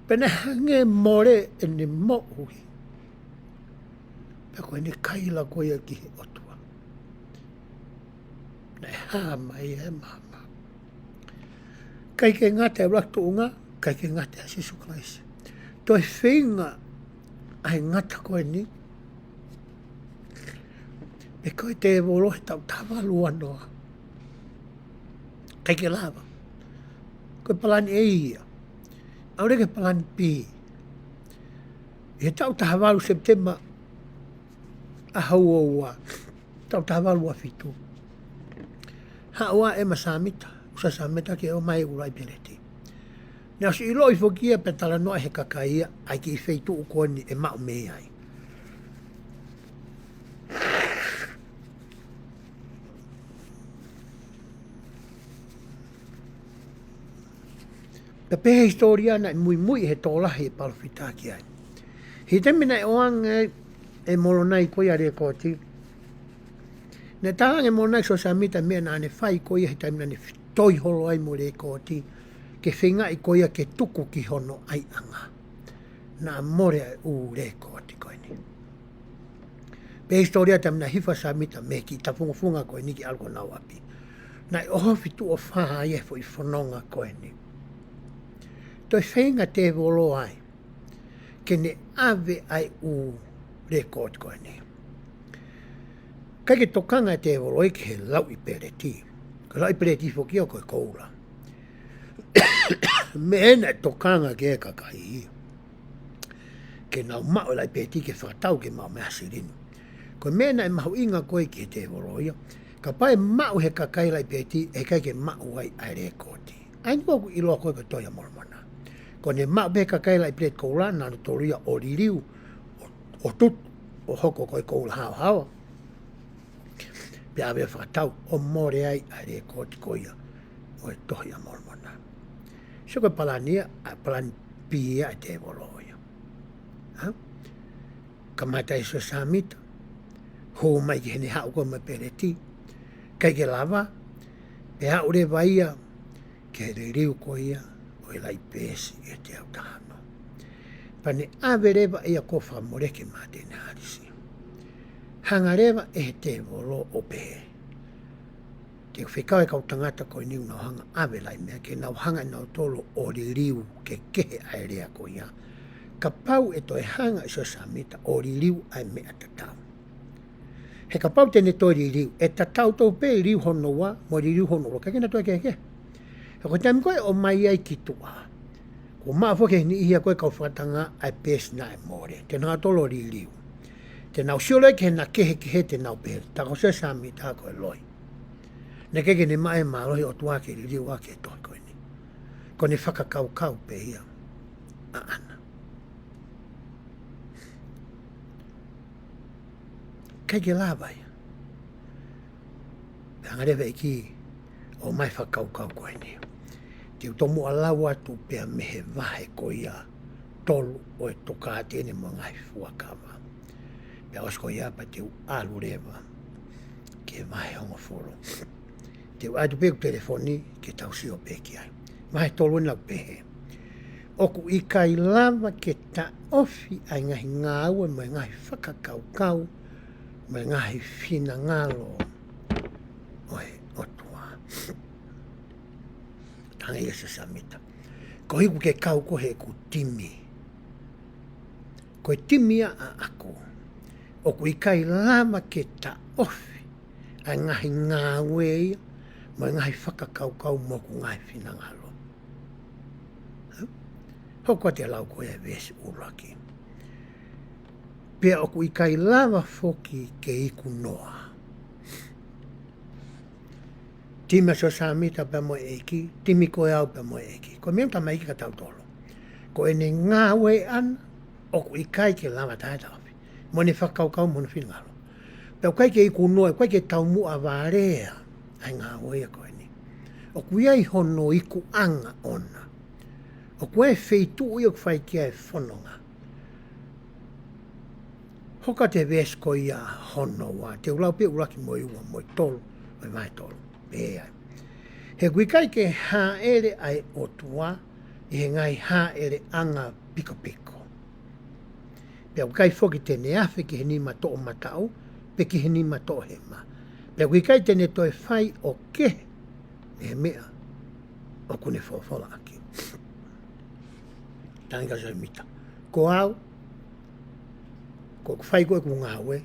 Pea naʻe hangē mole ʻene moʻui, pea ko ʻene kaila ko ia ki he ʻOtua. Naʻe hā mai e maama. ʻIkai ke ngata he ʻuluaki tuʻunga, ʻikai ke ngata ʻa Sīsū Kalaisi. Toe feinga ʻa e ngata ko eni, pe ko e tēvolo he taʻu taha valu ua noa, ʻikai ke lava. Ko e palani A ia. ʻAlu leva ki he palani B. ʻI he taʻu taha valu Sepitema ʻaho ua ua, taʻu taha valu ua fitu, haʻu ʻa ʻEma Sāmita, ʻUsa Sāmita, ke ʻomai e ʻū laʻi peleti. Naʻe ʻosi ʻiloʻi foki ia pea talanoa ʻe he kakai ia ʻa e kiʻi feituʻu ko eni ʻe maʻu mei ai. Pea pehē ʻe he hisitōlia naʻe muimui ʻe he tokolahi e palōfita ki ai. He taimi naʻe ʻoange ai ʻe Molonai ko ia ʻa e lekooti, naʻe talaange ʻe Molonai kia Siosefa Sāmita e meʻa naʻa ne fai ko ia he taimi naʻa ne fi-, toi holo ai mo e lekooti, ke feingaʻi ko ia ke tuku ki hono ʻaiʻanga. Naʻa mole ʻa e ʻū lekooti ko eni. Pehē ʻe he hisitōlia taimi naʻe hifo ai ʻa Sāmita mei he kiʻi tafungofunga ko eni ke ʻalu ki honau ʻapi, naʻe ʻohofi tuʻo fā ia he foʻi fononga ko eni. Toe feinga e tēvolo ai ke ne ʻave ʻa e ʻū lekooti ko eni. ʻIkai ke tokanga e tēvolo ia ki he lauʻi peleti. Ko e lauʻi peleti foki ia ko e koula. Meʻa naʻe tokanga ki ai e kakai ke nau maʻu e lauʻi peleti ke fakatau ke maʻu mei ai ha silini. Ko e meʻa naʻe mahuʻinga ko ē ki he tēvolo ia, kapau ʻe maʻu ʻe he kakai e lauʻi peleti, ʻe ʻikai ke maʻu ai ʻa e lekooti. ʻA ia ʻoku ʻiloa ko ē ko e Tohi ʻa Molomona. Ko ʻene maʻu pē ʻe he kakai e lauʻi peleti koula, naʻa nau tolu ia ʻo liliu, ʻo, ʻo tutu, ʻo hoko ko e koula haohaoa, pea ʻave ʻo fakatau, ʻo mole ai ʻa e lekooti ko ia ʻo e Tohi ʻa Molomona. Sio, ko e palani ia, ʻa e palani B ia ʻa e tēvolo ia. Ha? Kamata ʻia Siosefa Sāmita, hū mai ki heʻene haʻu ko ē mo e peleti, ʻikai ke lava, pea aʻu leva ia ki he liliu ko ia ʻo e lauʻi peesi ʻe teau taha ono. Pea ne ʻave leva ia kuo fakamoleki ʻe Māteni Hālisi. Hanga leva ʻe he tēvolo ʻo pehē, te u fekau e kau tangata ko eni ʻoku nau hanga ʻave e laʻi meʻa ke nau hanga ʻe nautolu ʻo liliu ke kehe ʻa e lea ko ia. Kapau ʻe toe hanga ʻe Siosefa Sāmita ʻo liliu ʻa e meʻa tatau. He kapau te ne toe liliu, ʻe tatau tofu pē liliu hono ua, mo liliu hono ua, ʻikai ke na toe kehekehe. He ko e taimi ko ē ʻoku ʻomai ai ki tuʻa, kuo maʻu foki ʻe he niʻihi ko ē kau fakatanga ʻa e peesi naʻe mole. Te nau tolo liliu. Te nau sio leva ki heʻena kehekehe te nau pehē, tā ko Siosefa Sāmita ko e loi. Naʻe ʻikai ke ne maʻu e mālohi ʻo e ʻOtua ke liliu ʻaki e tohi ko eni. Ko ʻene fakakaukau pē ia ʻaʻana. ʻIkai ke lava ia. Pea hanga leva ʻe he ʻEiki ʻo ʻomai e fakakaukau ko eni. Te u tomuʻa lau atu pē mei he vahe ko ia tolu ʻo e Tokāteline mo e Ngaahi Fuakava. Pea ʻosi ko ia pea te u ʻalu leva ki he vahe hongofulu. Te u ʻoatu pē ʻeku telefoni ke tau sio pē ki ai. Vahe tolu ʻoku pehē, ʻoku ʻikai lava ke taʻofi ʻa e ngaahi ngāue mo e ngaahi fakakaukau mo e ngaahi finangalo ʻo e ʻOtua. Talaange ʻe Siosefa Sāmita, koeʻuhi ʻoku ke kau koe he ʻeku timi. Ko e timi ia ʻaʻaku. ʻOku ʻikai lava ke taʻofi ʻa e ngaahi ngāue ia mo e ngaahi fakakaukau mo hoku ngaahi finangalo. Hoko atu e lau ko ia e veesi ʻuluaki. Pea ʻoku ʻikai lava foki ke iku noa. Timi ʻa Siosefa Sāmita pea mo e ʻEiki, timi ko ē ʻaʻau pea mo e ʻEiki. Ko e meʻa ʻoku tamaiki kia tautolu. Ko ʻene ngāue ʻana, ʻoku ʻikai ke lava taʻofi. Mo ʻene fakakaukau mo hono finangalo. Pea ʻoku ʻikai ke iku noa, ʻoku ʻikai ke taumuʻa valea ʻa e ngāue ia ko eni. ʻOku ʻi ai hono ikuʻanga ʻona. ʻOku ʻi ai e feituʻu ia ʻoku fai ki ai e fononga. Hoko atu e veesi ko ia hono ua, te u lau pē ʻuluaki mo e ua mo e tolu, ʻo e vahe tolu. Pehē ai. He ʻoku ʻikai ke hāʻele ʻa e ʻOtua ʻi he ngaahi hāʻeleʻanga pikopiko. Pea ʻoku ʻikai foki te ne afe ki he nima toʻomataʻu, pe ki he nima toʻohema. Pea ʻoku ʻikai te ne toe fai ʻo kehe mei he meʻa ʻoku ne folofola ʻaki. Talaange kia Siosefa Sāmita, ko au, ko ʻeku fai ko ē ʻeku ngāue,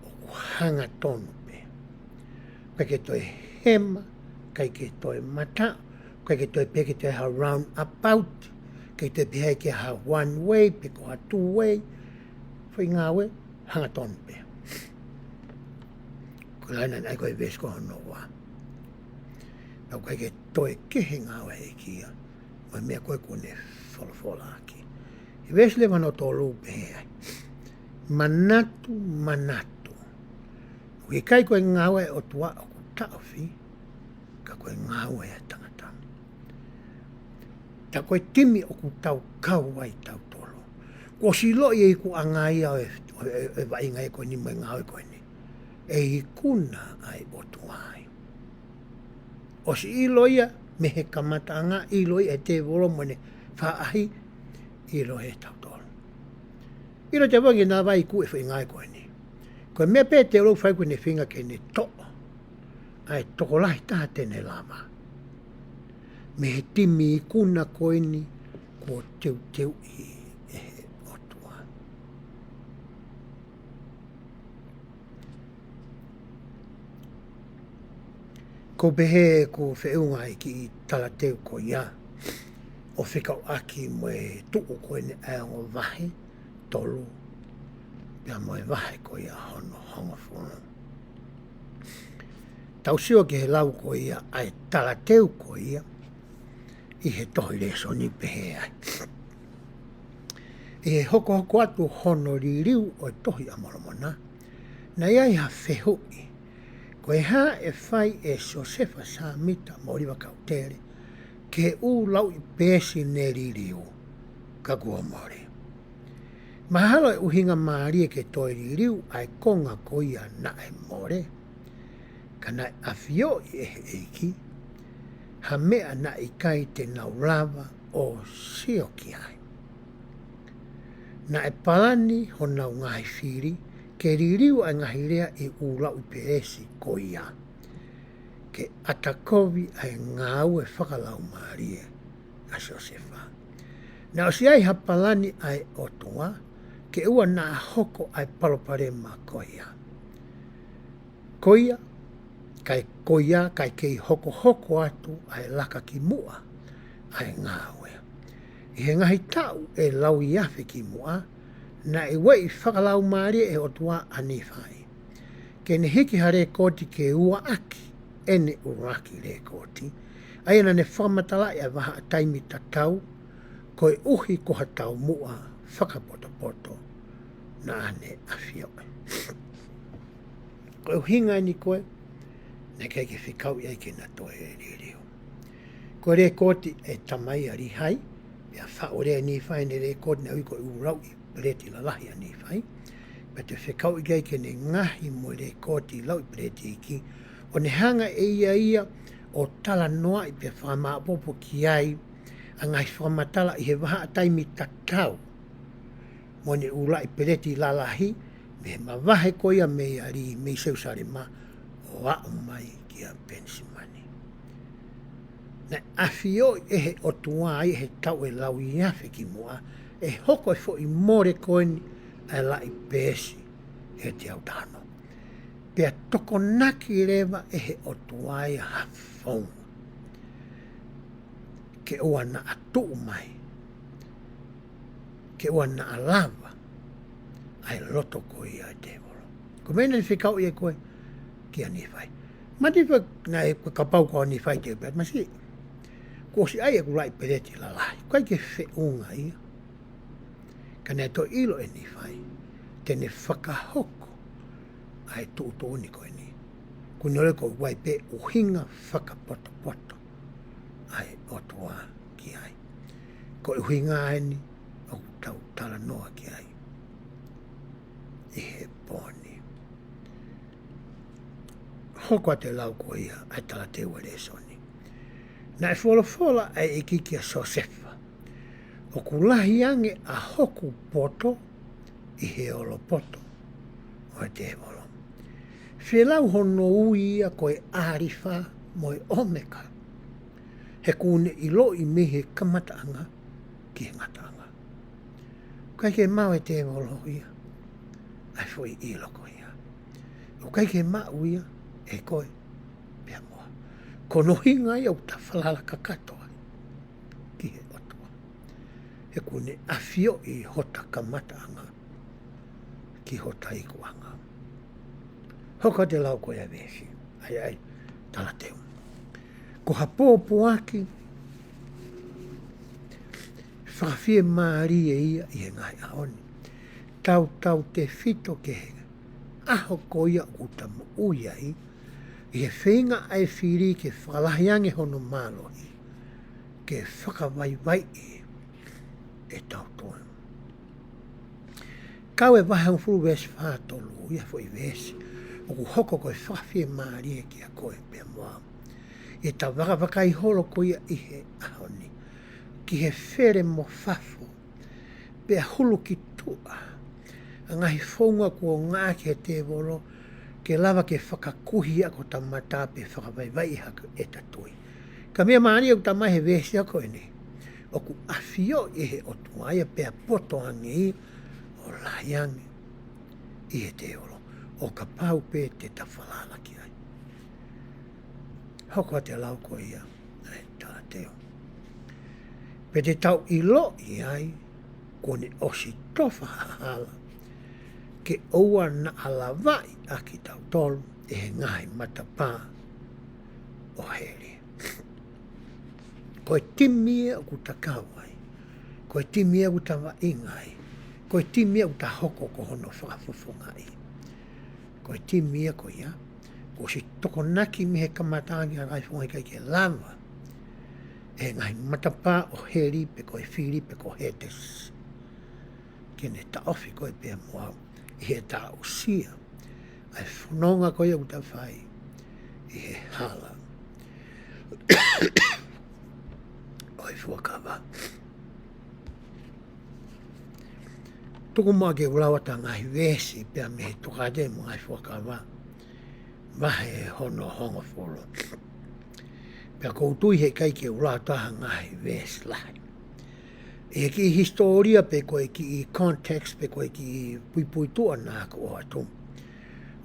ʻoku hangatonu pē. ʻIkai ke toe hema, ʻikai ke toe mataʻu, ʻikai ke toe pehē ke toe ha roundabout, ʻikai ke toe pehē ke ha one way, pe ko ha two way. Foʻi ngāue, hangatonu pē. Ko e lau ʻeni ʻa e ko e veesi ko hono ua. Pea ʻoku ʻikai ke toe kehe e ngāue ʻa e ʻEiki ia mo e meʻa ko ē ʻoku ne folofola ʻaki. ʻI he veesi leva hono tolu pehē ai. Manatu, manatu. ʻOku ʻikai ko e ngāue ʻa e ʻOtua ʻoku taʻofi, ka ko e ngāue ʻa e tangata. Tā ko e timi ʻoku tau kau ai tautolu. Kuo ʻosi ʻiloʻi e ikuʻanga ia ʻo e, ʻo e, ʻo e vaʻinga ia ko eni mo e ngāue ko eni. ʻE ikuna ʻa e ʻOtua ai. ʻOsi ʻilo ia mei he kamataʻanga, ʻilo ia ʻe he tēvolo mo ʻene faʻahi, ʻilo ʻe tautolu. ʻIlo te vangi na vai ku e foʻi ngāue ko eni. Ko e meʻa pē te olo fai ko ʻene feinga ke ne toʻo ʻa e tokolahi taha te ne lava mei he timi ikuna ko eni kuo teuteuʻi ʻe he ʻOtua. ʻOku pehē ʻeku feʻunga ʻi he kiʻi talateu ko ia ʻo fekauʻaki mo e tuʻu ko eni ʻa e ongo vahe tolu, pea mo e vahe ko ia hono hongofulu. Tau sio ki he lau ko ia ʻa e talateu ko ia ʻi he tohi lēsoni pehē ai. ʻI he hokohoko atu hono liliu ʻo e Tohi ʻa Molomona, naʻe ʻi ai ha fehuʻi, ko e hā ʻe fai ʻe Siosefa Sāmita mo ʻOliva Kautele ki he ʻū lauʻi peesi ne liliu ka kuo mole. Mahalo ʻe ʻuhinga mālie ke toe liliu ʻa e konga ko ia naʻe mole. Ka naʻe ʻafioʻi ʻe he ʻEiki ha meʻa naʻe ʻikai te nau lava ʻo sio ki ai. Naʻe palani honau ngaahi fili ke liliu ʻa e ngaahi lea ʻi he ʻū lauʻi peleti ko ia, ke ʻatakovi ʻa e ngāue fakalaumālie ʻa Siosefa. Naʻe ʻosi ʻi ai ha palani ʻa e ʻOtua, ke ʻoua naʻa hoko ʻa e palopalema ko ia. Ko ia, kae ko ia, kae kei hokohoko atu ʻa e laka ki muʻa ʻa e ngāue. ʻI he ngaahi taʻu ʻe lauiafe ki muʻa, naʻe ueʻi fakalaumālie ʻe he ʻOtua ʻa Nīfai ke ne hiki ha lekooti ke uaʻaki ʻene ʻuluaki lekooti, ʻa ia naʻa ne fakamatalaʻi ʻa e vahaʻa taimi tatau, koeʻuhi ko ha taumuʻa fakapotopoto naʻa ne ʻafioʻi. Ko e ʻuhinga eni ko ē naʻe ʻikai ke fekauʻi ai ke na toe liliu. Ko e lekooti ʻa e tamai ʻa Līhai, pea faʻu leva ʻe Nīfai ʻene lekooti naʻe ui ko e ʻū lauʻi peleti lalahi ʻa Nīfai. Pea toe fekauʻi ki ai ke ne ngaohi mo e lekooti lauʻi peleti iiki, ʻo ne hanga ʻe ia ia ʻo talanoaʻi pea fakamāʻopoʻopo ki ai ʻa e ngaahi fakamatala ʻi he vahaʻa taimi tatau mo ʻene ʻū lauʻi peleti lalahi, mei he mavahe ko ia mei ʻAli, mei Selusalema, ʻo aʻu mai kia Penisimani. Naʻe ʻafioʻi ʻe he ʻOtua ia ʻi he taʻu ʻe lauiafe ki muʻa, ʻe hoko e foʻi mole ko eni ʻa e lauʻi peleti ʻe teau taha ono. Pea tokonaki leva ʻe he ʻOtua ia ha founga ke ʻoua naʻa tuʻu mai, ke ʻoua naʻa lava ʻa e loto ko ia ʻo e tēvolo. Ko e meʻa naʻe fekauʻi ʻe ia ko ē kia Nīfai. Mou tui naʻe, kapau ko Nīfai te u pehē, masiʻi, kuo ʻosi ʻi ai ʻeku lauʻi peleti lalahi, ʻoku ʻikai ke feʻunga ia. Ka naʻe toe ʻilo ʻe Nīfai te ne fakahoko ʻa e tuʻutuʻuni ko eni. Kuo ne ʻilo ko e ʻuhinga pē, ʻuhinga fakapotopoto ʻa e ʻOtua ki ai. Ko e ʻuhinga eni ʻoku tau talanoa ki ai ʻi he pō ni. Hoko atu e lau ko ia ʻa e talateu ʻo e lēsoni. Naʻe folofola ʻa e ʻEiki kia Siosefa, ʻoku lahi ange ʻa hoku poto ʻi he olopoto ʻo e tēvolo. Felau hono ui ia ko e ʻAlifa mo e ʻOmeka, he ʻoku ne ʻiloʻi mei he kamataʻanga ki he ngataʻanga. ʻOku ʻikai ke maʻu ʻe he tēvolo ia ʻa e foʻi ʻilo ko ia. ʻOku ʻikai ke maʻu ia ʻe koe pea mo au. Ko hono ʻuhinga ia ʻoku ta falala kakato ai ki he ʻOtua, he ʻoku ne ʻafioʻi hota kamataʻanga ki hota ikuʻanga. Hoko atu e lau ko ia ʻa e veesi, ʻa e, ʻa e talateu. Ko ha pōpoaki fakafiemālie ia ʻi he ngaahi ʻaho ni, tautautefito ki he ʻaho ko ia ʻoku ta moʻui ai, ʻi he feinga ʻa e fili ke fakalahi ange hono mālohi, ke fakavaivaiʻi ʻetau tui. Kau e vahe hongofulu veesi fā tolu, ʻa e foʻi veesi ʻoku hoko ko e fakafiemālie kiate koe pea mo au, ʻi heʻeta vakavakai holo ko ia ʻi he ʻaho ni ki he felemofafo pea hulu ki tuʻa ʻa e ngaahi founga kuo ngāueʻaki ʻe he tēvolo ke lava ke fakakuihi ʻaki hota mata pe fakavaivaiʻi hake ʻeta tui. Ka ko e meʻa mālie ʻoku tala mai he veesi ko eni, ʻoku ʻafioʻi ʻe he ʻOtua ia pea poto ange ia ʻo lahi ange ʻi he tēvolo, ʻo kapau pē te ta falala ki ai. Hoko atu e lau ko ia ʻa e talateu. Pea te tau ʻiloʻi ai kuo ne ʻosi tofa ha hala ke ʻoua naʻa lavaʻi ʻa kitautolu ʻe he ngaahi matapā ʻo heli. Ko e timi ia ʻoku ta kau ai, ko e timi ia ʻoku ta vaʻinga ai, ko e timi ia ʻoku ta hoko ko hono fakafofongaʻi. Ko e timi ia ko ia kuo ʻosi tokonaki mei he kamataʻanga ki he ngaahi founga ʻikai ke lava ʻe he ngaahi matapā ʻo heli pe ko e fili pe ko Hētesi ke ne taʻofi koe pea mo au ʻi heʻeta aʻusia ʻa e fononga ko ia ʻoku ta fai ʻi he hala ʻo e fuakava. Tuku muʻa ke u lau atu ha ngaahi veesi pea mei he Tokāteline mo e Ngaahi Fuakava, vahe hono hongofulu. Pea ʻoku ou tui heʻikai ke u lau atu ha ngaahi veesi lahi. ʻI he kiʻi hisitōlia pe ko e kiʻi context pe ko e kiʻi puipuituʻa naʻa ku ʻoatu,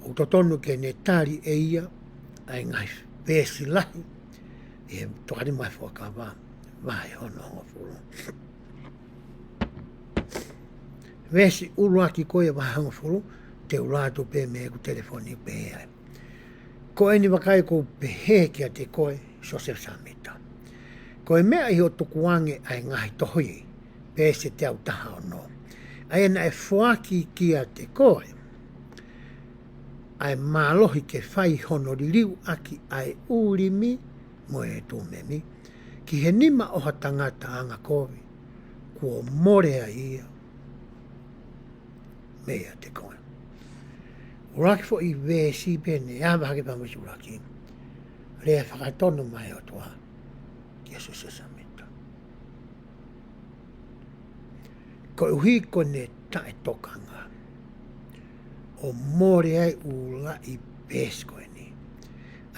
ʻoku totonu ke ne tali ʻe ia ʻa e ngaahi veesi lahi ʻi he Tokāteline mo e Ngaahi Fuakava, vahe hono hongofulu. Veesi ʻuluaki ko ia vahe hongofulu, te u lau atu pē mei heʻeku telefoni pē ai. Ko eni vakai, ʻoku ou pehē kiate koe, Siosefa Sāmita. Ko e meʻa ʻi hoʻo tukuange ʻa e ngaahi tohi, veesi teau taha ono, ʻa ia naʻe foaki kiate koe ʻa e mālohi ke fai hono liliu ʻaki ʻa e ʻUlimi mo e Tumemi ki he nima ʻo ha tangata angakovi, kuo mole ai ia meiate koe. ʻUluaki foʻi veesi pē eni, ʻa e vahe hake pē mei he ʻuluaki. Lea fakatonu mai ʻa e ʻOtua kia Siosefa Sāmita. Koeʻuhi ko ʻene taʻetokanga, ʻo mole ai ʻū laʻi peesi ko eni,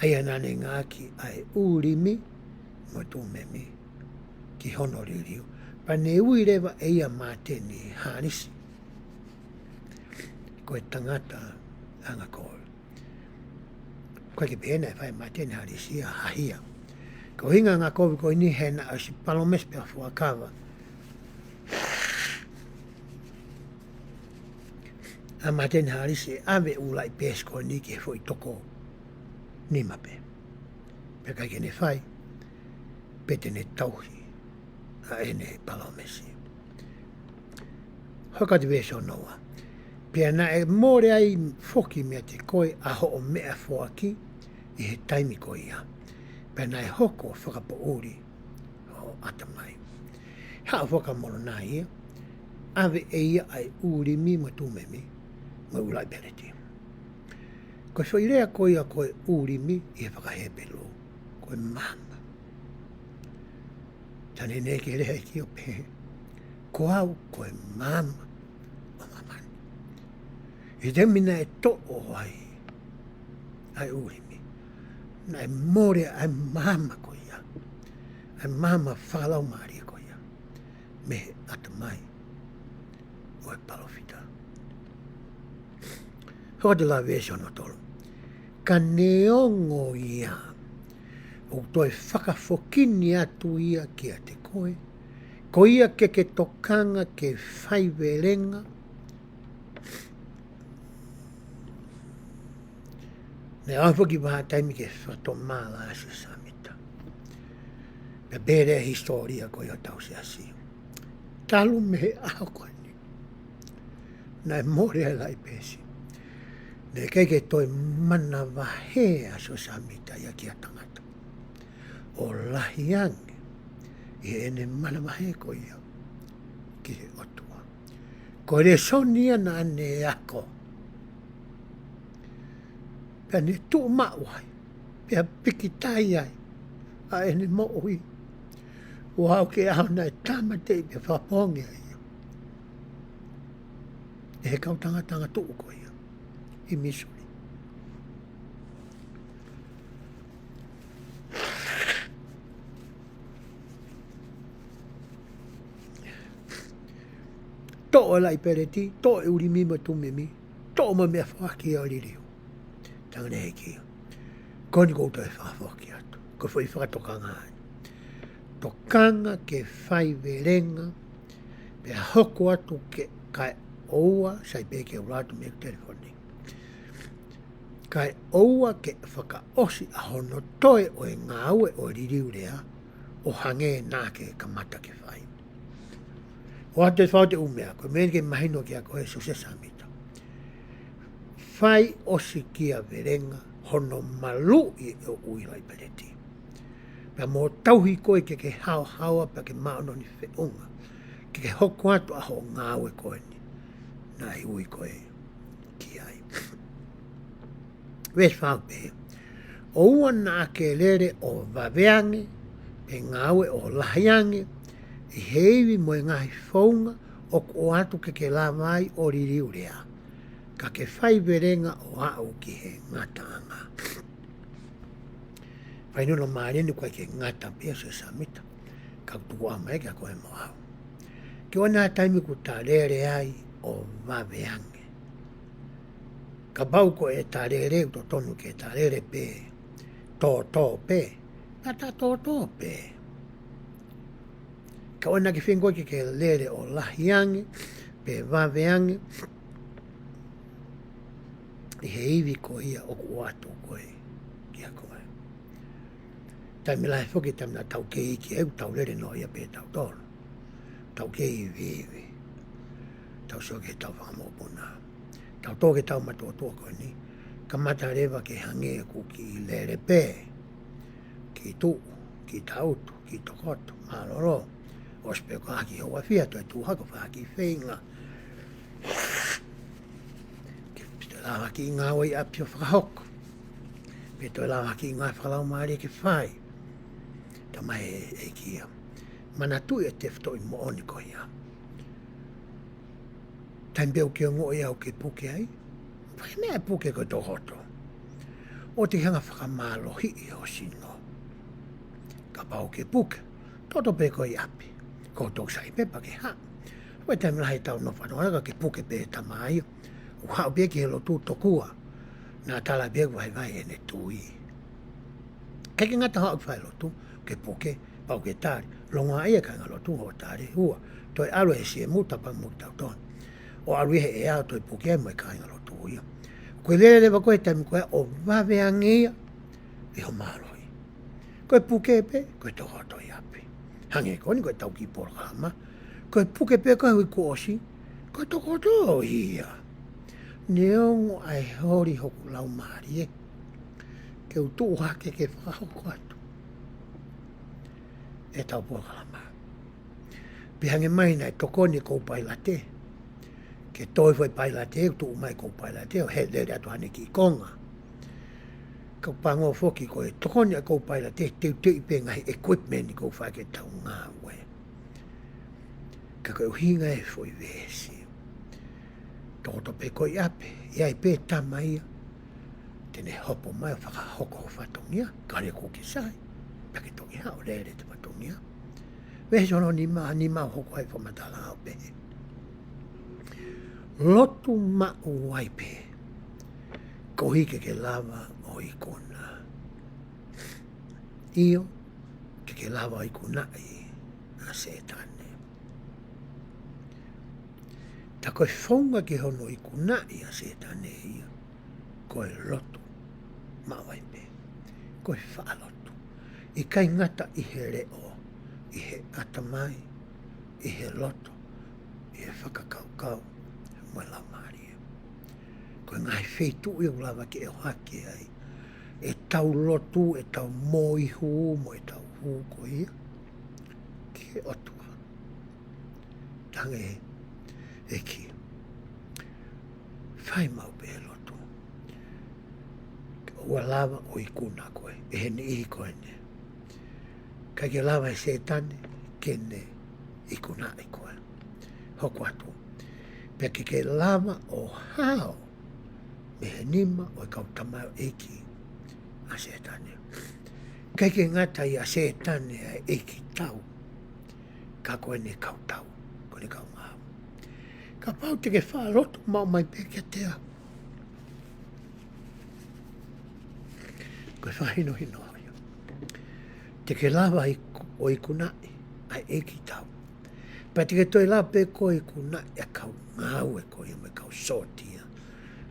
ʻa ia naʻa ne ngāueʻaki ʻa e ʻUlimi mo e Tumemi ki hono liliu. Pea ne ui leva ʻe ia Māteni Hālisi ko e tangata angakovi. Ko e kiʻi pehē naʻe fai ʻe Māteni Hālisi ia ha hia. Ko e ʻuhinga angakovi ko eni he naʻe ʻosi palōmesi pea fuakava ʻa Māteni Hālisi ʻe ʻave ʻū laʻi peesi ko eni ki he foʻi toko nima pē. Pea ʻikai ke ne fai, pea te ne tauhi ʻa ʻene palōmesi. Hoko atu veesi hono ua. Pea naʻe mole ai foki meiate koe ʻa hoʻo meʻafoaki ʻi he taimi ko ia, pea naʻe hoko ʻo fakapoʻuli hoʻo ʻatamai. Haʻu ʻa Molonaʻi ia, ʻave ʻe ia ʻa e ʻUlimi mo e Tumemi mo e ʻū laʻi peleti. Ko e foʻi lea ko ia ko e ʻUlimi ʻi he faka-Hepelū, ko e maama. Tane ne ke lea ʻEiki ʻo pehē, ko au ko e maama ʻo māmani. ʻI he taimi naʻe toʻo ai ʻa e ʻUlimi, naʻe mole ʻa e maama ko ia, ʻa e maama fakalaumālie ko ia, mei he ʻatamai ʻo e palōfita. Hoko atu leva veesi hono tolu. Ka neongo ia, ʻoku toe fakafokini atu ia kiate koe, ko ia ke ke tokanga ke faivelenga. Naʻe aʻu foki ha taimi ke fakatomala ʻa Siosefa Sāmita. Pea pehē ʻe he hisitōlia ko ia ʻo hotau siasi, talu mei he ʻaho ko eni naʻe mole ai e laʻi peesi, naʻe ʻikai ke toe manavahē ʻa Siosefa Sāmita ia ki ha tangata, ʻo lahi ange ʻi heʻene manavahē ko ia ki he ʻOtua. Ko e lēsoni ia naʻa ne ako, pea ne tuʻu maʻu ai, pea pikitai ai ʻa ʻene moʻui, ʻo aʻu ki he ʻaho naʻe tāmateʻi pea fakapoongi ai ia ʻe he kau tangata angatuʻu ko ia ʻi Missouri. Toʻo e laʻi peleti, toʻo e ʻUlimi mo e Tumemi, toʻo mo e meʻafoaki ʻo liliu. Talaange ʻe he ʻEiki, ko eni ʻoku ou toe fakafoki atu. Ko e foʻi fakatokanga eni. Tokanga ke faivelenga, pea hoko atu ke, kae ʻoua, sai pē ke u lau atu mei heʻeku telefoni. Kae ʻoua ke fakaʻosi ʻa hono toe ʻo e ngāue ʻo e liliu lea, ʻo hangē naʻa ke kamata ke fai. ʻOatu ʻe fau te u meʻa, ko e meʻa ke mahino kia koe Siosefa Sāmita. Fai ʻosikiavelenga hono maluʻi ʻo e ʻū laʻi peleti. Pea mo tauhi koe ke ke haohaoa pea ke māʻoniʻoni feʻunga, ke ke hoko atu ʻa hoʻo ngāue ko eni naʻe ui koe ki ai. Veesi fā pē. ʻOua naʻa ke lele ʻo vave ange, pe ngāue ʻo lahi ange, ʻi he ivi mo e ngaahi founga ʻoku ʻoatu ke ke lava ai ʻo liliu lea, ka ke faivelenga ʻo aʻu ki he ngataʻanga. Fainunga mālie ni ko e ke ngata pē ʻa Siosefa Sāmita, ka ʻoku tuku ʻa mai kia koe mo au. Ke ʻoua naʻa taimi ʻoku ta lele ai ʻo vave ange. Kapau ko e ta lele, ʻoku totonu ke ta lele pē, tōtō pē, ka ta tōtō pē. Ka ʻoua naʻa ke feinga koe ke ke lele ʻo lahi ange, pe vave ange, ʻi he ivi ko ia ʻoku ʻoatu ko ē kia koe. Taimi lahi foki, taimi naʻa tau kei iiki ai, ʻoku tau lele noa ia pē tautolu. Tau kei iviivi. Tau sio ki heʻetau fanga mokopuna. Tau tō ki heʻetau matuʻotuʻa ko eni. Kamata leva ke hangē ʻoku kiʻi lele pē. Kiʻi tuʻu, kiʻi tangutu, kiʻi tokoto, mālōlō. ʻOsi pē ko e haki houa fiha, toe tuʻu hake ʻo fai ha kiʻi feinga. Ke toe lava ha kiʻi ngāue ʻi ʻapi ʻo fakahoko. Pe toe lava ha kiʻi ngāue fakalaumālie ke fai. Talamai ʻe he ʻEiki ia, manatuʻi e tefitoʻi moʻoni ko ia. Taimi pē ʻoku ke ongoʻi ʻoku ke puke ai, fai meʻa ʻe puke ko e tokoto. ʻOua te ke hanga ʻo fakamālohiʻi ho sino. Kapau ʻoku ke puke, toto pē koe ʻi ʻapi. Ko e toki saiʻia pē pea ke haʻu. Ko e taimi lahi ʻetau nofo ʻi Tonga ka ke puke pē ʻe he tama ia, ʻo haʻu pē ki he lotu tokua naʻa tala pē ʻoku vaivai ʻene tui. ʻIkai ke ngata haʻu ki he lotu, ke puke, pea ʻoku ke tali. Longoaʻa ia e kāingalotu hoʻo tali, ua. Toe ʻalu ʻe he C M, tapa mo kitautolu. ʻO ʻalu ia he ʻea ʻo toe puke ai mo e kāingalotu ia. Ko e lele leva ko ē he taimi ko ē ʻo vave ange ia ʻi ho mālohi. Ko e puke pē, ko e tokoto ʻi ʻapi. Hangē ko eni ko ʻetau kiʻi polokalama. Ko e puke pē ko ē he uike kuo ʻosi, ko e tokoto ia. Neongo ʻa e holi hoku laumālie, ke u tuʻu hake ke fakahoko atu ʻetau polokalama. Pea hangē mai naʻe tokoni e co-pilot, ke toe foʻi pilot, ʻo tuʻu mai e co-pilot ʻo lele atu haʻane kiʻi konga. Ka ʻoku pango foki ko e tokoni ʻa e co-pilot, teuteuʻi pē ngaahi equipment ʻoku fai ki heʻetau ngāue. Ka ko e ʻuhinga e foʻi veesi, tokoto pē koe ʻi ʻapi, ʻi ai pē tama ia te ne hopo mai ʻo fakahoko ho fatongia, ka lele kuo ke sai, pea ke toki haʻu ʻo lele ʻete fatongia. Veesi hono nima, nima ʻo hoko ai e fakamatala ʻo pehē: Lotu maʻu ai pē koeʻuhi ke ke lava ʻo ikuna. ʻIo, ke ke lava ʻo ikunaʻi ʻa Sētane. Tā ko e founga ki hono ikunaʻi ʻa Sētane ia, ko e lotu maʻu ai pē. Ko e faʻa lotu. ʻIkai ngata ʻi he leʻo, ʻi he ʻatamai, ʻi he loto, ʻi he fakakaukau, mo e laumālie. Ko e ngaahi feituʻu ia ʻoku lava ke ʻohake ai ʻetau lotu, ʻetau moihū, mo ʻetau hū ko ia ki he ʻOtua. Talaange ʻe he ʻEiki, fai maʻu pē e lotu. ʻOua lava ʻo ikuna koe ʻe he niʻihi ko eni. ʻIkai ke lava ʻe Sētane ke ne ikunaʻi koe. Hoko atu. Pea ke ke lava ʻo hao mei he nima ʻo e kau tamaioʻeiki ʻa Sētane. ʻIkai ke ngata ʻia Sētane ʻa e ʻeikitau, ka ko ʻene kautau, ko ʻene kaungāue. Kapau te ke faʻa lotu maʻu mai pē kiate au, ko e fakahinohino ia. Te ke lava iku-, ʻo ikunaʻi ʻa e ʻeikitau. Pea te ke toe lava pē koe ʻo ikunaʻi ʻa e kau ngāue ko ia mo e kau sōtia,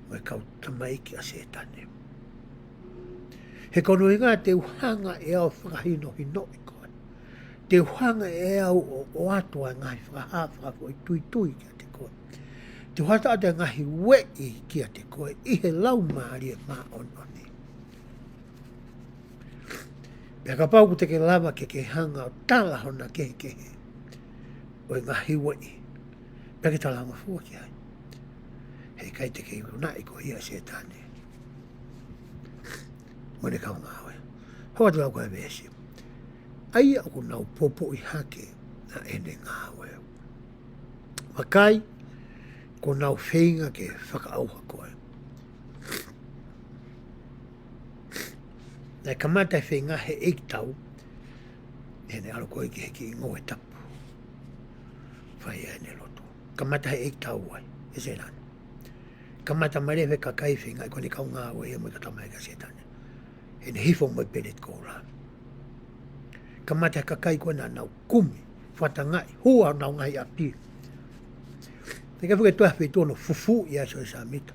mo e kau tamaioʻeiki ʻa Sētane. He ko hono ʻuhinga te u hanga ʻe au ʻo fakahinohinoʻi koe. Te u hanga ʻe au ʻo, ʻoatu ʻa e ngaahi fakahā fakafoʻituitui kiate koe. Te u hanga ʻo ʻoatu ʻa e ngaahi ueʻi kiate koe ʻi he Laumālie Māʻoniʻoni. Pea kapau ʻoku te ke lava ke ke hanga ʻo tala hona kehekehe ʻo e ngaahi ueʻi, pea ke talangofua ki ai, heʻikai te ke ikunaʻi koe ʻia Sētane mo ʻene kau ngāue. Hoko atu lau ko e veesi: ʻA ia ʻoku nau poupouʻi hake ʻa ʻene ngāue. Vakai, kuo nau feinga ke fakaʻauha koe. Naʻe kamata e feinga he ʻeikitau, heʻene ʻalu ko ē ki he kiʻi ngoue tapu. Fai ai ʻene lotu. Kamata he ʻeikitau ai, ʻe Sētane. Kamata mai leva e kakai feinga ko eni kau ngāue ia mo e kau tamaiki ʻa Sētane. Heʻene hifo mo e peleti koula. Kamata he kakai ko ē naʻa nau kumi, fatangaʻi, hua honau ngaahi ʻapi. Te ke fuke toe ha feituʻu hono fufuuʻi ai Siosefa Sāmita,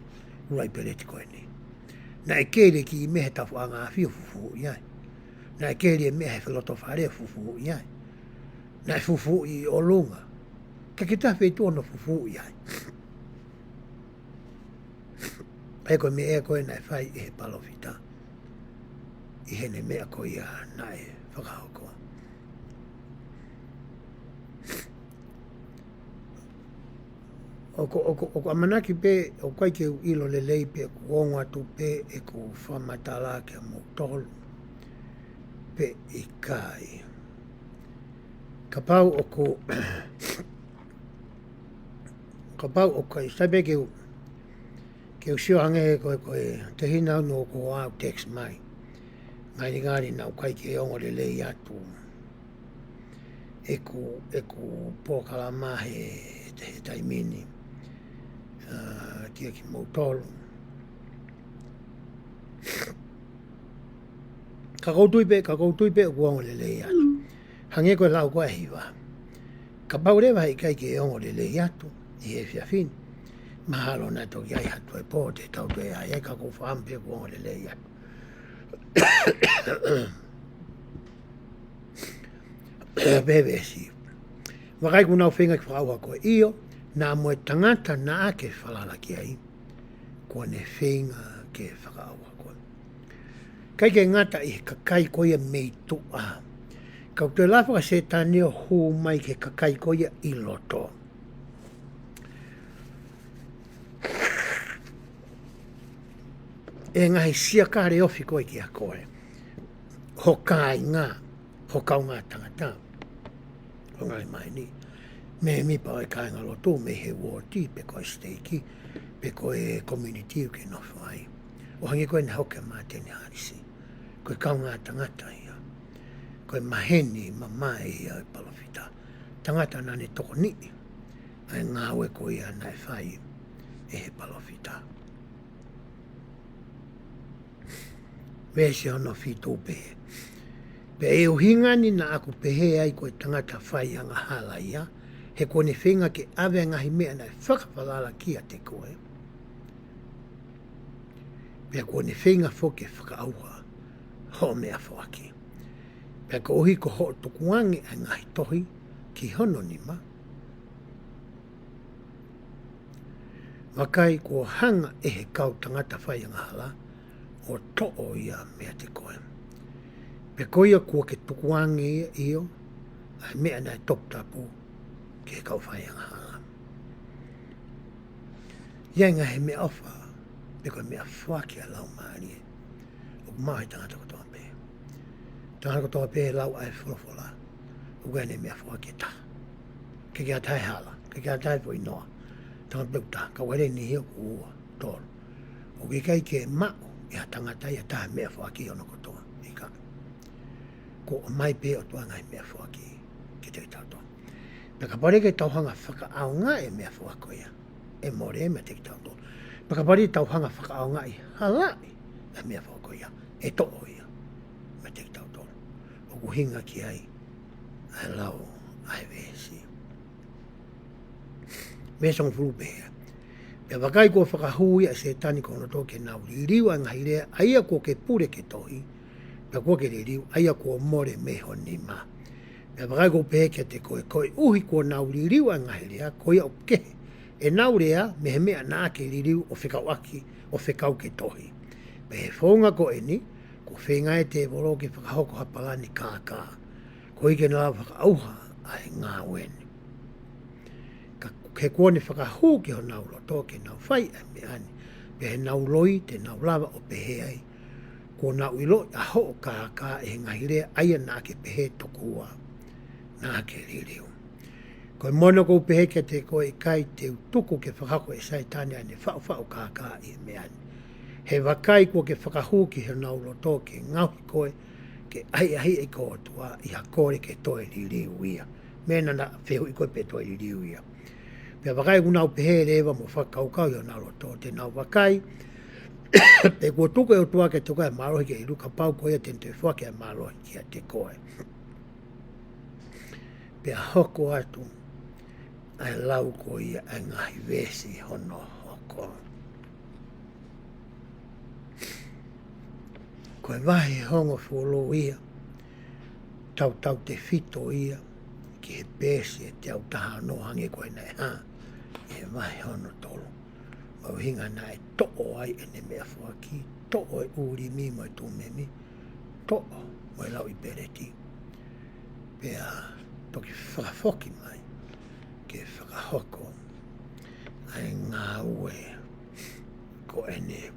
ʻuluaki peleti ko eni. Naʻe keli e kiʻi meʻa he tafaʻanga afi ʻo fufuuʻi ai. Naʻe keli e meʻa he felotofale ʻo fufuuʻi ai. Naʻe fufuuʻi ʻi ʻolunga. Ka ke toe ha feituʻu hono fufuuʻi ai. He ko e meʻa ko ē naʻe fai ʻe he palōfita ʻi heʻene meʻa ko ia naʻe fakahoko. ʻOku, ʻoku, ʻoku ʻamanaki pē, ʻoku ʻikai ke u ʻilo lelei pe ʻoku ongo atu pē ʻeku fakamatala kiate kimoutolu pe ʻikai. Kapau ʻoku, kapau ʻoku ʻikai, sai pē ke u, ke u sio ange ko e, ko e tehina ʻoku ou text mai. Ngali ngali naʻe ʻikai ke ongo lelei atu ʻeku, ʻeku polokalama he, he taimi ni, ā, kiate kimoutolu. Ka ʻoku ou tui pē, ka ʻoku ou tui pē ʻoku ongo lelei atu. Hangē ko e lau ko ē ʻa e hiva. Kapau leva he ʻikai ke ongo lelei atu ʻi he efiafi ni, mahalo naʻe toki ʻi ai ha toe pō te tau toe ʻi ai, ka ʻoku ou fakaʻamu pē ʻoku ongo lelei atu. Pehē veesi. Vakai, kuo nau feinga ke fakaʻauha koe, ʻio, naʻa mo e tangata naʻa ke falala ki ai, kuo ne feinga ke fakaʻauha koe. ʻIkai ke ngata ʻi he kakai ko ia mei tuʻa, ka ʻoku toe lava ʻa Sētane ʻo hū mai ki he kakai ko ia ʻi loto. ʻE ngaahi siakale ofi ko ē kiate koe, ho kāinga, ho kaungā tangata, ho ngaahi maheni, mēmipa ʻo e kāingalotu mei he uooti, pe ko e siteiki, pe ko e community ʻoku ke nofo ai. ʻO hangē ko eni ʻa Hoke Māteni Hālisi. Ko e kaungā tangata ia. Ko e maheni mamae ia ʻo e palōfita. Tangata naʻa ne tokoniʻi ʻa e ngāue ko ia naʻe fai ʻe he palōfita. Veesi hono fitu pē. Pea ʻi he ʻuhinga ni naʻa ku pehē ai ko e tangata fai angahala ia, he kuo ne feinga ke ʻave ʻa e ngaahi meʻa naʻe fakafalala kiate koe. Pea kuo ne feinga foki ke fakaʻauha hoʻo meʻafoaki. Pea koeʻuhi ko hoʻo tukuange ʻa e ngaahi tohi ki hono nima, vakai, kuo hanga ʻe he kau tangata fai angahala ʻo toʻo ia meiate koe. Pea ko ia kuo ke tukuange ia, ʻio, ʻa e meʻa naʻe toputapu ki he kau fai angahala. ʻI ai e ngaahi meʻaʻofa, pe ko e meʻafoaki ʻa e Laumālie ʻoku maʻu ʻe he tangata kotoa pē. Tangata kotoa pē ʻe lau ʻa e folofola, ʻoku ʻi ai ʻene meʻafoaki ʻe taha. ʻIkai ke ʻi ai ha taha ʻe hala, ʻikai ke ʻi ai ha taha ʻe foʻi noa. Tangata pē ʻoku taha, ka ʻoku ʻi ai ʻene niʻihi ʻoku ua, tolu. ʻOku ʻikai ke maʻu ʻe ha tangata ia ha taha e meʻafoaki hono kotoa. ʻIkai. Kuo ʻomai pē ʻe he ʻOtua e ngaahi meʻafoaki kiate kitautolu. Pea kapau leva ke tau hanga ʻo fakaʻaongaʻi e meʻafoaki ko ia, ʻe mole ia meiate kitautolu. Pea kapau leva ke tau hanga ʻo fakaʻaongaʻi, halaʻi e meʻafoaki ko ia, ʻe toʻo ia meiate kitautolu. ʻOku ʻuhinga ki ai ʻa e lau ʻa e veesi. Veesi hongofulu pē ia. Pea vakai, kuo fakahū ia ʻe Sētane ko hono loto ke nau liliu ʻa e ngaahi lea ʻa ia kuo ke pule ke tohi, pea kuo ke liliu, ʻa ia kuo mole mei ho nima. Pea vakai, ʻoku ou pehē kiate koe, koeʻuhi kuo nau liliu ʻa e ngaahi lea ko ia ʻoku kehe ʻenau lea mei he meʻa naʻa ke liliu ʻo fekauʻaki, ʻo fekau ke tohi. Pea ʻi he founga ko eni, kuo feinga ʻa e tēvolo ke fakahoko ha palani kākā, koeʻuhi ke na lava ʻo fakaʻauha ʻa e ngāue ni. Ka, he kuo ne fakahū ki honau loto ke nau fai ʻa e meʻa ni, pea ʻi heʻenau loi te nau lava ʻo pehē ai, kuo nau ʻiloʻi ʻa hoʻo kākā ʻi he ngaahi lea ʻa ia naʻa ke pehē tokua naʻa ke liliu. Ko e mono ʻoku ou pehē kiate koe, ʻikai te u tuku ke fakahoko ʻe Sētane ʻa ʻene faʻufaʻu kākā ʻi he meʻa ni. He vakai, kuo ke fakahū ki honau loto ke ngaohi koe ke ʻahiʻahiʻi ki he ʻOtua ʻi ha kole ke toe liliu ia. Meʻa naʻa na fehuʻi koe pe toe liliu ia. Pea vakai, ʻoku nau pehē leva mo fakakaukau ʻi honau loto, te nau vakai pe kuo tuku ʻe he ʻOtua kiate koe ʻa e mālohi ke ʻiloʻi, kapau ko ia te ne toe foaki ʻa e mālohi kiate koe. Pea hoko atu ʻa e lau ko ia ʻa e ngaahi veesi hono hoko. Ko e vahe hongofulu ia, tautautefito ia ki he peesi ʻe teau taha ono, hangē ko ia naʻe hā ʻi he vahe hono tolu. Mahuʻinga naʻe toʻo ai ʻene meʻafoaki, toʻo e ʻUlimi mo e Tumimi, toʻo mo e lauʻi peleti. Pea toki fakafoki mai ke fakahoko ʻa e ngāue ko eni.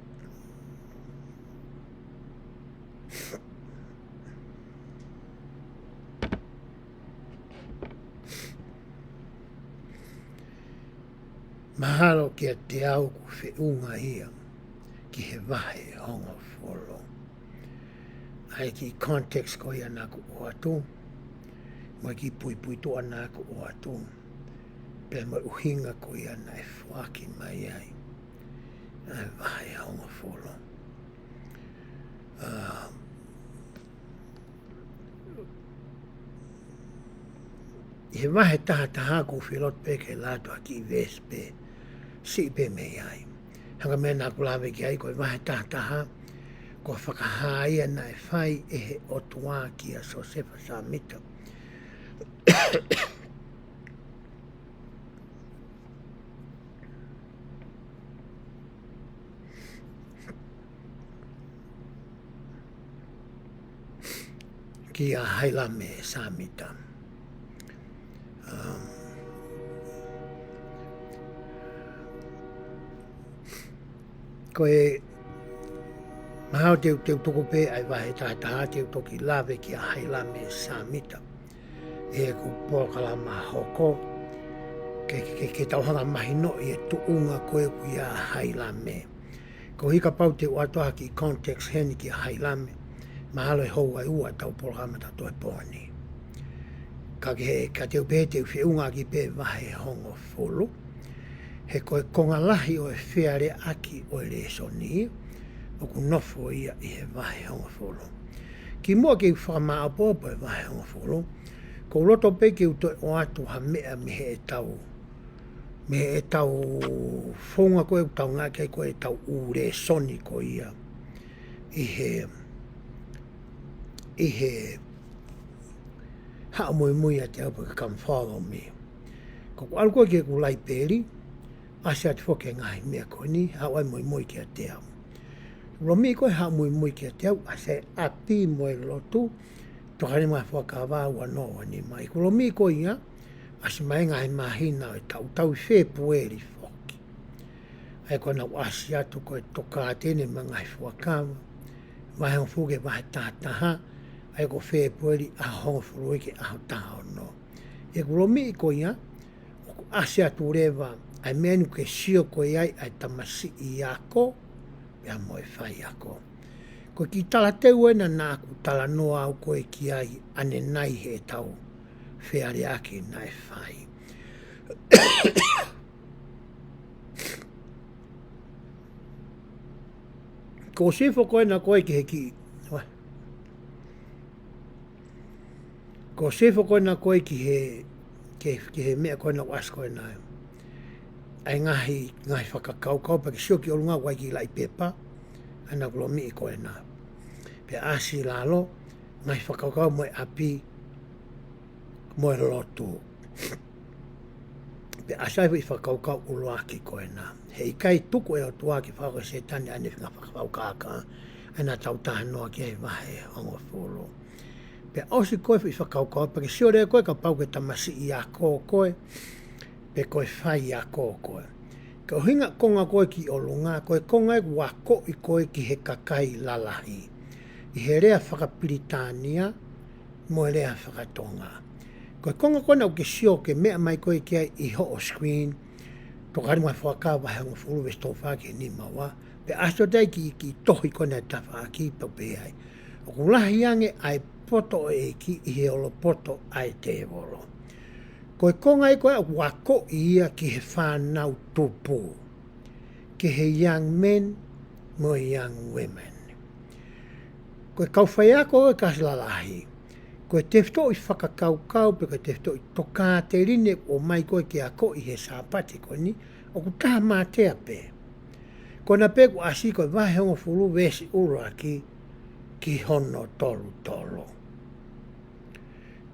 Mahalo kiate au ʻoku feʻunga ia ki he vahe hongofulu. ʻA e kiʻi context ko ia naʻa ku ʻoatu, mo e kiʻi puipuituʻa naʻa ku ʻoatu, pea mo e ʻuhinga ko ia naʻe foaki mai ai ʻa e vahe hongofulu. ʻA, ʻi he vahe taha taha ʻoku ou fie loto pē ke lau atu ha kiʻi veesi pē, siʻi pē mei ai. Hangē ko e meʻa naʻa ku lave ki ai, ko e vahe taha taha, ko e fakahā ia naʻe fai ʻe he ʻOtua kia Siosefa Sāmita. Kia Hailame Sāmita. Um, ko e mahalo te u, te u tuku pē ʻa e vahe taha taha, te u toki lave kia Hailame Sāmita ʻi heʻeku polokalama hoko, ke, ke, ke tau hanga mahinoʻi e tuʻunga ko ē ʻoku ʻia Hailame. Koeʻuhi kapau te u ʻoatu ha kiʻi context heni kia Hailame, mahalo ʻe houa ʻe ua ʻetau polokalama ʻatautolu he pō ni. Ka ke he, ka te u pehē te u feʻunga ʻaki pē vahe hongofulu, he ko e konga lahi ʻo e fealeaʻaki ʻo e lēsoni ʻoku nofo ia ʻi he vahe hongofulu. Kimuʻa ke u fakamāopoopo e vahe hongofulu, ʻoku ou loto pē ke u toe ʻoatu ha meʻa mei heʻetau, mei heʻetau founga ko ē ʻoku tau ngāueʻaki ai ko ē ʻetau ʻū lēsoni ko ia ʻi he, ʻi he Haʻu Muimui ʻIate Au pe ko e Come Follow Me. Ko ʻeku ʻalu ko ē ki heʻeku laipeli, ʻasi atu foki e ngaahi meʻa ko eni, Haʻu ai Muimui Kiate Au. Lomiʻi ko ē Haʻu Muimui Kiate Au, ʻasi e ʻapi mo e lotu, Tokāteline mo e Ngaahi Fuakava ua noa ua nima. ʻI heʻeku lomiʻi ko ia, ʻasi mai e ngaahi māhina ʻo e taʻu, taʻu ʻi Fēpueli foki. ʻA ia ko ʻenau ʻasi atu ko e Tokāteline mo e Ngaahi Fuakava, vahe hongofulu ki he vahe taha taha, ʻa ia ko Fēpueli ʻaho hongofulu ki he ʻaho taha ono. ʻI heʻeku lomiʻi ko ia, ʻoku ʻasi atu leva ʻa e meʻa eni ʻoku ke sio ko ē ai ʻa e tamasiʻi ako, pea mo e faiako. Ko e kiʻi talateu ena naʻa ku talanoa au ko ē ki ai ʻanenai heʻetau fealeaʻaki naʻe fai. Ko e sifo ko ena ko ē ki he kiʻi, ko e sifo ko ena ko ē ki he, ki he, ki he meʻa ko ena ʻoku ʻasi ko ena. ʻA e ngaahi, ngaahi fakakaukau pea ke sio ki ʻolunga ʻoku ʻi ai e kiʻi laʻi pepa, ʻa ia naʻa ku lomiʻi ko ena. Pea ʻasi lalo, ngaahi fakakaukau mo e ʻapi, mo e lotu. Pea ʻasi ai e foʻi fakakaukau ʻuluaki ko ena. He ʻikai tuku ʻe he ʻOtua ke fakahoko ʻe Sētane ʻa ʻene feinga fakafaʻu kākā. ʻA ia naʻa tau talanoa ki ai he vahe hongofulu. Pea ʻosi ko ē e foʻi fakakaukau, pea ke sio leva ko ē kapau ko e tamasiʻi ako koe, pe ko e faiako koe. Ko e ʻuhinga e konga ko ē ki ʻolunga, ko e konga ē ʻoku akoʻi koe ki he kakai lalahi. ʻI he lea fakapilitānia, mo e lea fakatonga. Ko e konga ko ena ʻoku ke sio ke meʻa mai ko ē ki ai ʻi hoʻo screen, Tokāteline mo e Fuakava vahe hongofulu veesi tolu fā ki he nima ua, pea ʻasi atu ai ki, ki he tohi ko ena ʻa e tafaʻaki pau pē ai. ʻOku lahi ange ʻa e poto ʻo e ʻEiki ʻi he olopoto ʻa e tēvolo. Ko e konga ia ko ē ʻoku akoʻi ia ki he fānau tupu, ki he young men mo e young women. Ko e kau faiako ʻo e kalasi lalahi, ko e tefitoʻi fakakaukau pe ko e tefitoʻi tokāteline ʻoku ʻomai ko ē ke akoʻi he Sāpate ko eni, ʻoku taha mātea pē. Ko ena pē ʻoku ʻasi ko e vahe hongofulu veesi ʻuluaki ki hono tolu tolu.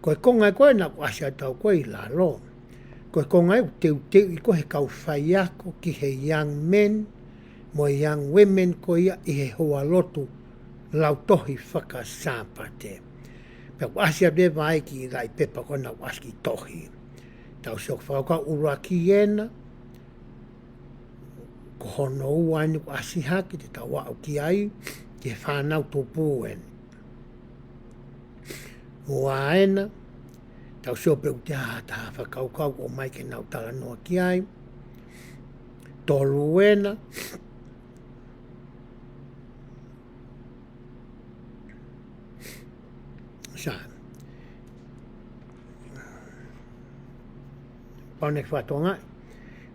Ko e konga ia ko ena ʻoku ʻasi atu au ko ē ʻi lalo. Ko e konga ia ʻoku teuteuʻi ko ē he kau faiako ki he young men mo e young women ko ia ʻi he houalotu lautohi faka-Sāpate. Pea ʻoku ʻasi atu leva ai ki he laʻi pepa ko ena ʻoku ʻasi ki he tohi. Tau sio ki he fakakaukau ʻuluaki ena, ko hono ua eni ʻoku ʻasi hake, te tau aʻu ki ai, ki he fānau tupu eni. Ua ena, tau sio pe ʻoku toe ʻi ai ha taha fakakaukau ʻoku ʻomai ke nau talanoa ki ai. Tolu ena, Sa. Pau ne fatonga.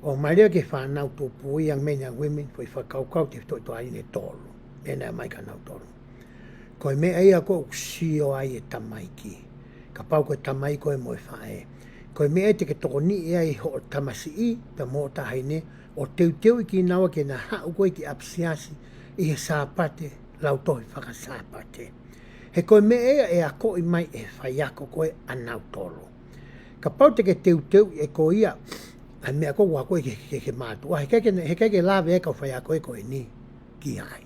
ʻOmai leva ki he fānau tupu, young men, young women, foʻi fakakaukau tefitoʻi tokāteline ʻe tolu. Meʻa naʻe ʻomai kia nautolu. Ko e meʻa ia ko ē ʻoku sio ai e tamaiki. Kapau ko e tamai koe mo e faʻē. Ko e meʻa ia te ke tokoniʻi ai hoʻo tamasiʻi, pea mo hoʻo taʻahine, ʻo teuteuʻi kinaua ke na haʻu ko ē ki ʻapisiasi ʻi he Sāpate, lautohi faka-Sāpate. He ko e meʻa ia ʻe akoʻi mai ʻe he faiako ko ē ʻa nautolu. Kapau te ke teuteuʻi ʻe koe ia, ʻa e meʻa ko ē ʻoku akoʻi ke, ke, ke mātuʻa, heʻikai ke, heʻikai ke lave ʻa e kau faiako ē ko eni ki ai.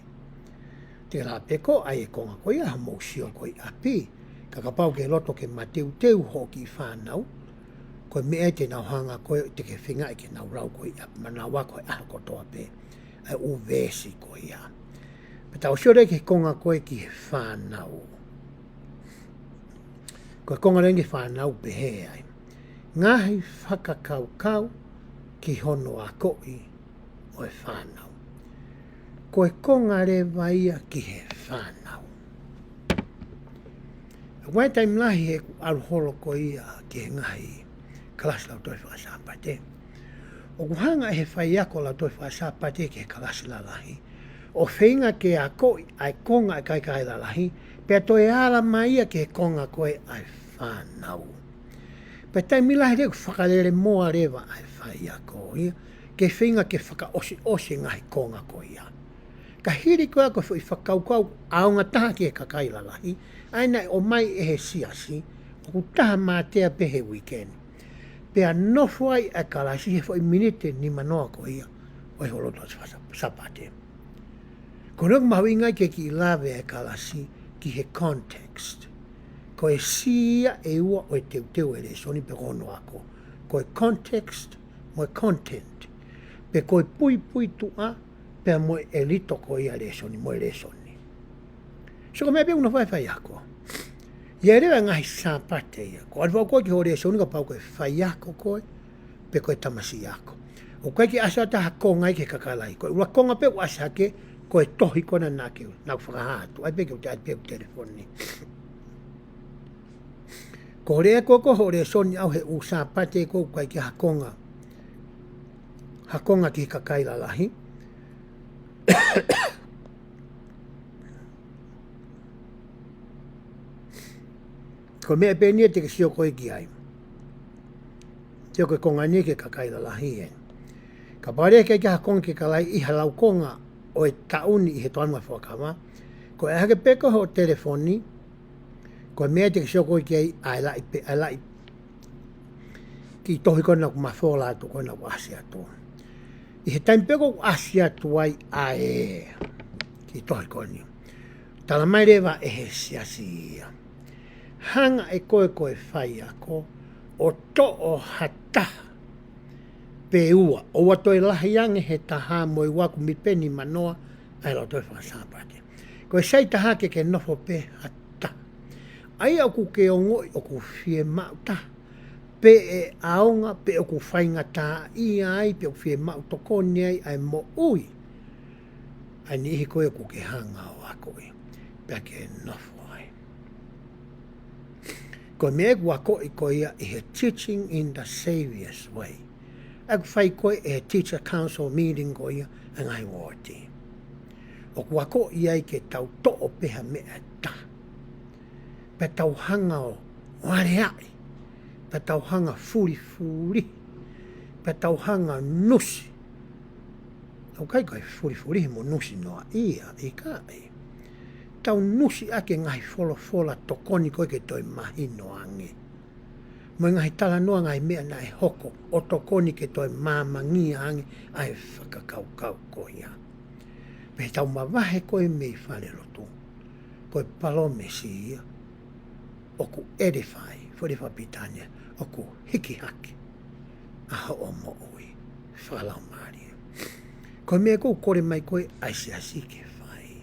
Te ke lave pē koe ʻa e konga ko ia, hoʻomou sio ko ē ʻi ʻapi, ka kapau ke loto ke mateuteu hoʻo kiʻi fānau, ko e meʻa ia te nau hanga ko ē te ke feingaʻi ke nau lau ko ē ʻi ʻapi, mo nau ako he ʻaho kotoa pē ʻa e ʻū veesi ko ia. Pea tau sio leva ki he konga ko ē ki he fānau. Ko e konga leva ki he fānau pehē ai. Ngaahi fakakaukau ki hono akoʻi ʻo e fānau. Ko e konga leva ia ki he fānau. ʻOku ʻi ai e taimi lahi heʻeku ʻalu holo ko ia ki he ngaahi kalasi lautohi faka-Sāpate, ʻoku hanga ʻe he faiako lautohi faka-Sāpate ki he kalasi lalahi ʻo feinga ke akoʻi ʻa e konga ʻa e kakai lalahi, pea toe ala mai ia ki he konga ko ē ʻa e fānau. Pea taimi lahi leva ʻoku fakalele moa leva ʻa e faiako ia ke feinga ke fakaʻosiʻosi e ngaahi konga ko ia. Ka hili ko ia ko e foʻi fakakaukau ʻaonga taha ki he kakai lalahi, ʻa ia naʻe ʻomai ʻe he siasi, ʻoku taha mātea pē he uike ni. Pea nofo ai ʻa e kalasi he foʻi miniti nimanoa ko ia ʻo e houalotu Sāpate. Ko hono ʻuhinga ia ke kiʻi lave ʻa e kalasi ki he context. Ko e sī ia ʻe ua ʻo e teuteu e lēsoni pe ko hono ako. Ko e context mo e content. Pe ko e puipuituʻa pea mo e ʻelito ko ia lēsoni, mo e lēsoni. So ko e meʻa pē ʻoku nofo ai e faiako. ʻI ai leva e ngaahi Sāpate ia. Ko e ʻalu ʻa koe ki hoʻo lēsoni kapau ko e faiako koe, pe ko e tamasiʻi ako. ʻOku ʻikai ke ʻasi atu ha konga ia ki he kakai lalahi. Ko e ʻuluaki konga pē ʻoku ʻasi hake, ko e tohi ko ena naʻa ke, naʻa ku fakahā atu. ʻAi pē ke u te, ʻai pē ke u telefoni. Ko e lea ko ē ko hoʻo lēsoni ʻaʻau he ʻū Sāpate ko ē ʻoku ʻikai ke ha konga. Ha konga ki he kakai lalahi. Ko e meʻa pē eni ia te ke sio koe ki ai. Sio ko e konga eni ki he kakai lalahi ē. Kapau leva ʻe ʻikai ke ha konga ki he kakai lalahi ʻi ha laukonga ʻo e taʻu ni ʻi he Tokāteline mo e Fuakava, ko e ʻai hake pē ko ē hoʻo telefoni, ko e meʻa ia te ke sio koe ki ai, ʻa e laʻi pē, ʻa e laʻi kiʻi tohi ko ena ʻoku mafola atu ko ena ʻoku ʻasi atu. ʻI he taimi pē ko ē ʻoku ʻasi atu ai ʻa e kiʻi tohi ko eni, tala mai leva ʻe he siasi ia. Hanga ʻe koe ko e faiako ʻo toʻo ha taha pe ua, ʻoua toe lahi ange he taha mo e ua, ʻoku mipeni manoa ʻa e lautohi faka-Sāpate. Ko e sai taha ke ke nofo pē ha taha. ʻA ia ʻoku ke ongoʻi ʻoku fiemaʻu taha pe ʻe ʻaonga, pe ʻoku faingataʻaʻia ai, pe ʻoku fiemaʻu tokoni ai ʻa e moʻui ʻa e niʻihi ko ē ʻoku ke hanga ʻo akoʻi pea ke nofo ai. Ko e meʻa ʻoku akoʻi ko ia ʻi he Teaching in the Saviour's Way. ʻOku fai ko ē ʻe he Teacher Council meeting ko ia ʻa e ngaahi uooti. ʻOku akoʻi ai ke tau toʻo pē ha meʻa ʻe taha, pea tau hanga ʻo aleaʻi, pea tau hanga fulifuli, pea tau hanga nusi. ʻOku ʻikai ko e fulifuli mo nusi noa ia, ʻikai. Tau nusi ʻaki e ngaahi folofola tokoni ko ē ke toe mahino ange, mo e ngaahi talanoa, ngaahi meʻa naʻe hoko ʻo tokoni ke toe māmangia ange ʻa e fakakaukau ko ia. Pea tau mavahe ko ē mei falelotu, ko e palōmesi ia ʻoku edify, foʻi lea fakapilitānia, ʻoku hiki hake ʻa hoʻo moʻui fakalaumālie. Ko e meʻa ʻoku kole mai ko ē ʻa e siasi ke fai.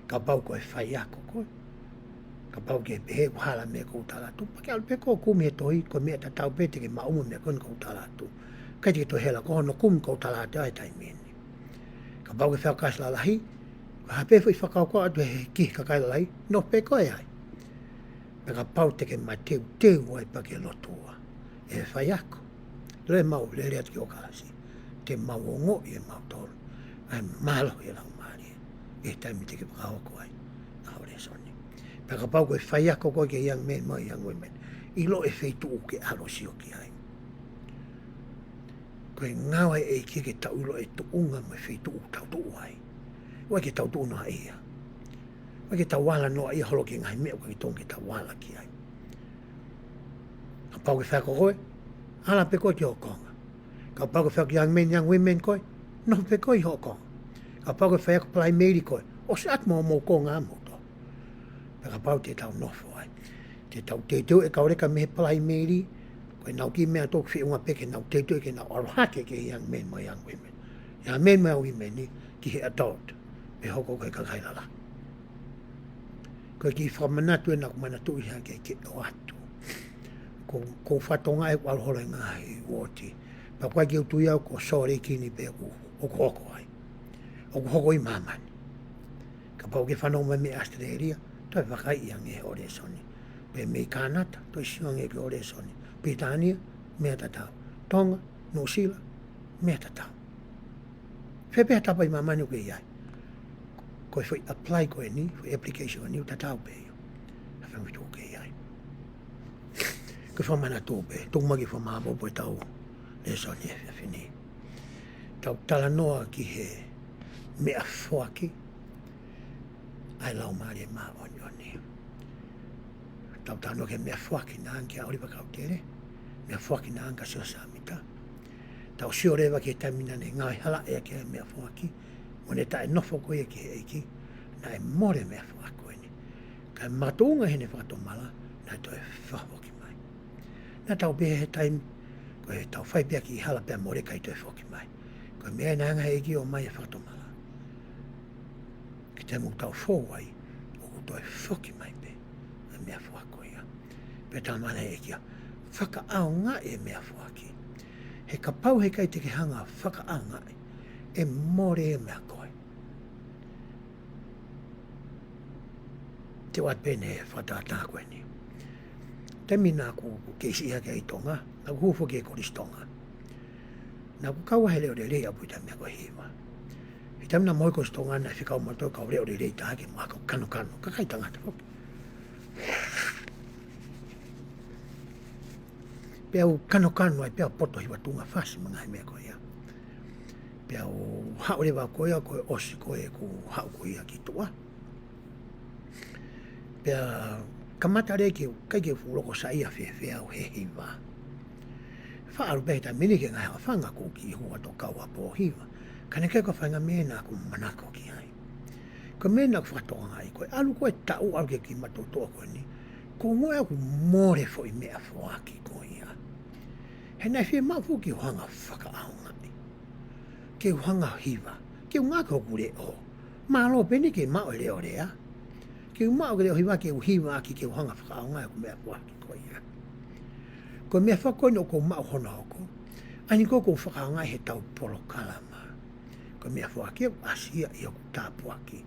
Kapau ko e faiako koe, kapau ʻoku ke pehē ʻoku hala e meʻa ʻoku ou tala atu, pea ke ʻalu pē koe ʻo kumi he tohi, ko e meʻa tatau pē te ke maʻu mo e meʻa ko eni ʻoku ou tala atu. ʻIkai te ke toe hela koe hono kumi ʻoku ou tala atu ʻa e taimi ni. Kapau ʻoku ke faiako kasi lalahi, ko e hā pē foʻi fakakaukau ʻoku ʻatu he kiʻi kakai lalahi, nofo pē koe ai. Pea kapau te ke mateuteu ai pea ke lotua, ʻe faiako, lele mau lele atu ki ho kalasi, te mau ongoʻi ʻe mautolu ʻa e mālohi ʻo e Laumālie ʻi he taimi te ke fakahoko ai ʻa hoʻo lēsoni. Pea kapau ko e faiako koe ki he young men mo e young women, ʻilo e feituʻu ʻoku ke ʻalu ʻo sio ki ai. Ko e ngāue ʻa e ʻEiki ke tau ʻilo e tuʻunga mo e feituʻu ʻoku tau tuʻu ai. ʻOua ke tau tuʻu noaʻia. ʻOua ke tau ala noaʻia holo ki he ngaahi meʻa ʻoku ʻikai totonu ke tau ala ki ai. Kapau ko e faiako koe, ala pē koe ki ho konga. Kapau ko e faiako young men, young women koe, nofo pē koe ʻi ho konga. Kapau ko e faiako Palaimeli koe, ʻosi atu mo hoʻomou konga ʻa moutolu. Pea kapau te tau nofo ai, te tau teuteu e kau leka mei he Palaimeli, ko ʻenau kiʻi meʻa ʻoku feʻunga pē ke nau teuteu ke nau ʻalu hake ki he young men mo e young women. Young men mo e young women ni ki he adult, pe hoko ko e kakai lalahi. Ko e kiʻi fakamanatu ena ʻoku ou manatuʻi hake ke ʻoatu. Ko, ʻoku ou fakatokangaʻi ʻoku ʻalu holo e ngaahi uooti. Pea ʻoku ʻikai ke u tui au ko Sōleki ni pē ʻoku, ʻoku hoko ai. ʻOku hoko ʻi māmani. Kapau ʻoku ke fanongo mai mei ʻAositelēlia, toe vakaiʻi ange hoʻo lēsoni. Pe mei Kānata, toe sio ange ki hoʻo lēsoni. Pilitānia, meʻa tatau. Tonga, Nuʻusila, meʻa tatau. Fē pē ha tapa ʻi māmani ʻoku ke ʻi ai, ko e foʻi apply ko eni, foʻi application ko eni, ʻoku tatau pē ia. Ha fanga feituʻu ʻoku ke ʻi ai. Ko e fakamanatu pē, tuku mai ke fakamāʻopoʻopo ʻetau lēsoni he efiafi ni. Tau talanoa ki he meʻafoaki ʻa e Laumālie Māʻoniʻoni. Tau talanoa ki he meʻafoaki naʻe ʻange kia ʻOliva Kautele, meʻafoaki naʻe ʻange kia Siosefa Sāmita. Tau sio leva ki he taimi naʻe ngāue halaʻi ai ki he meʻafoaki, mo ʻene taʻenofo ko ia ki he ʻEiki, naʻe mole e meʻafoaki ko eni. Kae makatuʻunga heʻene fakatomala, naʻe toe fakafoki mai. Naʻa tau pehē he taimi, ko ʻetau fai pē ha kiʻi hala pea mole kae toe foki mai. Ko e meʻa naʻe hanga he ʻEiki ʻo ʻomai e fakatomala. Ki he taimi ʻoku tau fou ai, ʻoku toe foki mai pē ʻa e meʻafoaki ko ia. Pea tala mai ʻe he ʻEiki ia, fakaʻaongaʻi e meʻafoaki. He kapau heʻikai te ke hanga ʻo fakaʻaongaʻi, ʻe mole e meʻa ko ē. Te u ʻoatu pē eni e fakatātā ko eni. Taimi naʻa ku, ku kei siʻi hake ai ʻi Tonga, naʻa ku hū foki ki he Kolisi Tonga. Naʻa ku kau ai he leʻo lelei ʻaupito he taimi ko ē hiva. He taimi naʻa mau ʻi he Kolisi Tonga naʻe fekau mautolu e kau leʻo lelei taha ke mau ako kanokano, kakai tangata foki. Pea u kanokano ai, pea u poto hiva tuʻunga fasi mo e ngaahi meʻa ko ia. Pea u haʻu leva ko ia, ko e ʻosi ko ē ʻeku haʻu ko ia ki tuʻa. Pea kamata leva ke, ʻikai ke fuʻu loko saiʻia fēfē au he hiva. Faʻa ʻalu pē he taimi ni ki he ngaahi haʻofanga ʻoku kiʻi hū atu ʻo kau ʻapō hiva. Ka naʻe ʻikai ko e faʻahinga meʻa naʻa ku manako ki ai. Ko e meʻa naʻa ku fakatokangaʻi, ko e ʻalu ko ē e taʻu ʻalu ki he kiʻi matuʻotuʻa ko eni, ʻoku ou ongoʻi ʻoku mole e foʻi meʻafoaki ko ia. He naʻe fiemaʻu foki ke u hanga ʻo fakaʻaongaʻi, ke u hanga ʻo hiva, ke u ngāueʻaki hoku leʻo. Mālō pē eni ke maʻu e leʻo lea, ke u maʻu e leʻo hiva, ke u hivaʻaki, ke u hanga ʻo fakaʻaongaʻi hoku meʻafoaki ko ia. Ko e meʻafoaki ko eni ʻoku ou maʻu hono hoko, ʻa eni ko ē ʻoku ou fakaʻaongaʻi heʻetau polokalama. Ko e meʻafoaki ʻoku ʻasi ia ʻi hoku tāpuaki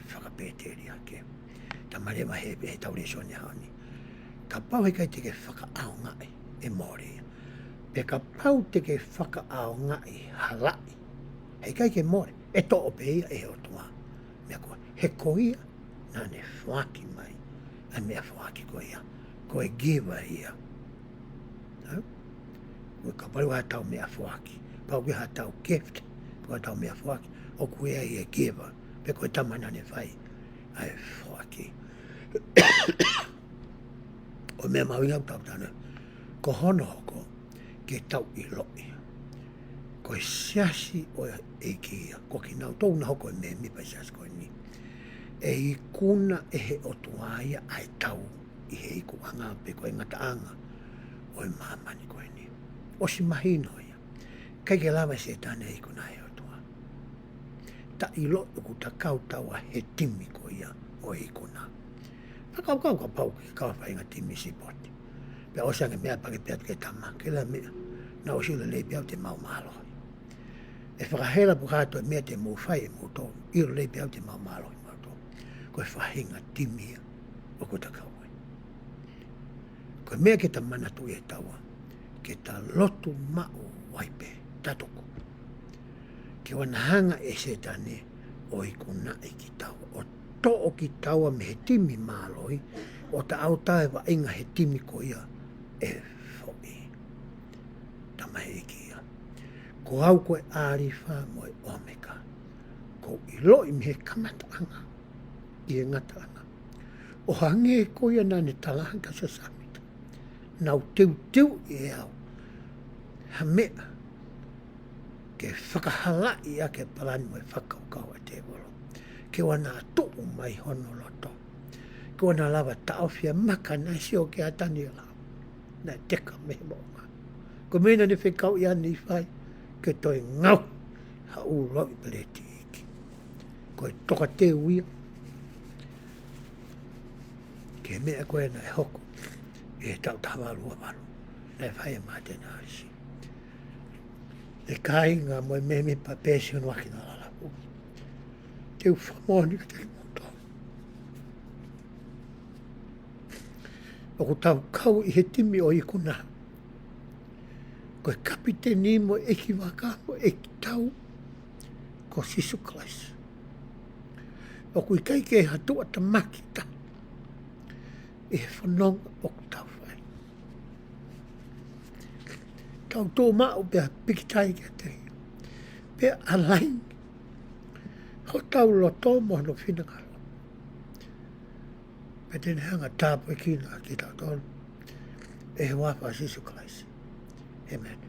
fakapēteliake. Talamai leva he, heʻetau lēsoni he ʻaho ni, kapau heʻikai te ke fakaʻaongaʻi, ʻe mole ia. Pea kapau te ke fakaʻaongaʻi halaʻi, heʻikai ke mole, ʻe toʻo pē ia ʻe he ʻOtua. Meʻa ko, he ko ia naʻa ne foaki mai ʻa e meʻafoaki ko ia. Ko e giver ia. Ha? Ko e kapau ʻoku ʻi ai haʻatau meʻafoaki, kapau ʻoku ʻi ai haʻatau gift, kapau ʻoku ʻi ai haʻatau meʻafoaki, ʻoku ʻi ai e giver, pe ko e tama naʻa ne fai ʻa e foaki. Ko e meʻa mahuʻinga ʻoku tau tala, ko hono hoko ke tau ʻiloʻi ko e siasi ʻo e ʻEiki ia, ko kinautolu naʻa nau hoko ko e mēmipa ʻi he siasi ko eni, ʻe ikuna ʻe he ʻOtua ia ʻa e tau ʻi he ikuʻanga pe ko e ngataʻanga ʻo e māmani ko eni. ʻOsi mahino ia. ʻIkai ke lava ʻe Sētane ʻo ikuna ʻe he ʻOtua. Ta ʻiloʻi ʻoku ta kau taua he timi ko ia ʻo e ikuna. Fakakaukau kapau ʻoku ke kau he faʻahinga timi sipoti, pea ʻosi ange e meʻa, pea ke pehē atu ki he tama, ke la meʻa, naʻa ku ʻosi ʻilo lelei pē au te mau mālohi. ʻE fakahela pe ko e hā toe meʻa te mou fai ʻe moutolu, ʻilo lelei pē au te mau mālohi mautolu. Ko e faʻahinga timi ia ʻoku ta kau ai. Ko e meʻa ke ta manatuʻi ʻe taua, ke ta lotu maʻu ai pē, ta tuku ke ʻoua naʻa hanga ʻe Sētane ʻo ikunaʻi kitaua, ʻo toʻo kitaua mei he timi mālohi, ʻo ta ʻalu ʻo vaʻinga he timi ko ia ʻe foʻi. Tamaiki ia. Ko au ko e ʻAlifa mo e ʻOmeka. Kuo u ʻiloʻi mei he kamataʻanga ki he ngataʻanga. ʻO hangē ko ia naʻa ne tala ange kia Siosefa Sāmita, naʻa ku teuteuʻi ʻe au ha meʻa ke fakahalaʻi ʻaki e palani mo e fakakaukau ʻa e tēvolo, ke ʻoua naʻa tuʻu mai hono loto, ke ʻoua naʻa lava taʻofi ʻa e maka naʻe sio ki ai ʻa Taniela, naʻe teka mei he moʻunga. Ko e meʻa naʻa ne fekauʻi ai ʻa Nīfai, ke toe ngaohi ha ʻū lauʻi peleti iiki. Ko e tokateu ia ki he meʻa ko ē naʻe hoko ʻi he taʻu taha valu ua valu, naʻe fai ʻe Māteni Hālisi. ʻE kāinga mo e mēmipa pē ʻo e ʻUluaki Nālala Pule, te u fakamoʻoni kiate kimoutolu, ʻoku tau kau ʻi he timi ʻo e ikuna. Ko e kapiteni mo e ʻeikivaka mo e ʻeikitau ko Sīsū Kalaisi. ʻOku ʻikai ke ʻi ai ha tuʻutāmaki ʻe taha ʻi he fononga ʻoku tau fai. Tau tuʻu maʻu pea pikitai kiate ia, pea ʻalaini hotau loto mo hono finangalo, pea te ne hanga ʻo tāpuekina kitautolu ʻi he huafa ʻo Sīsū Kalaisi. ʻĒmeni.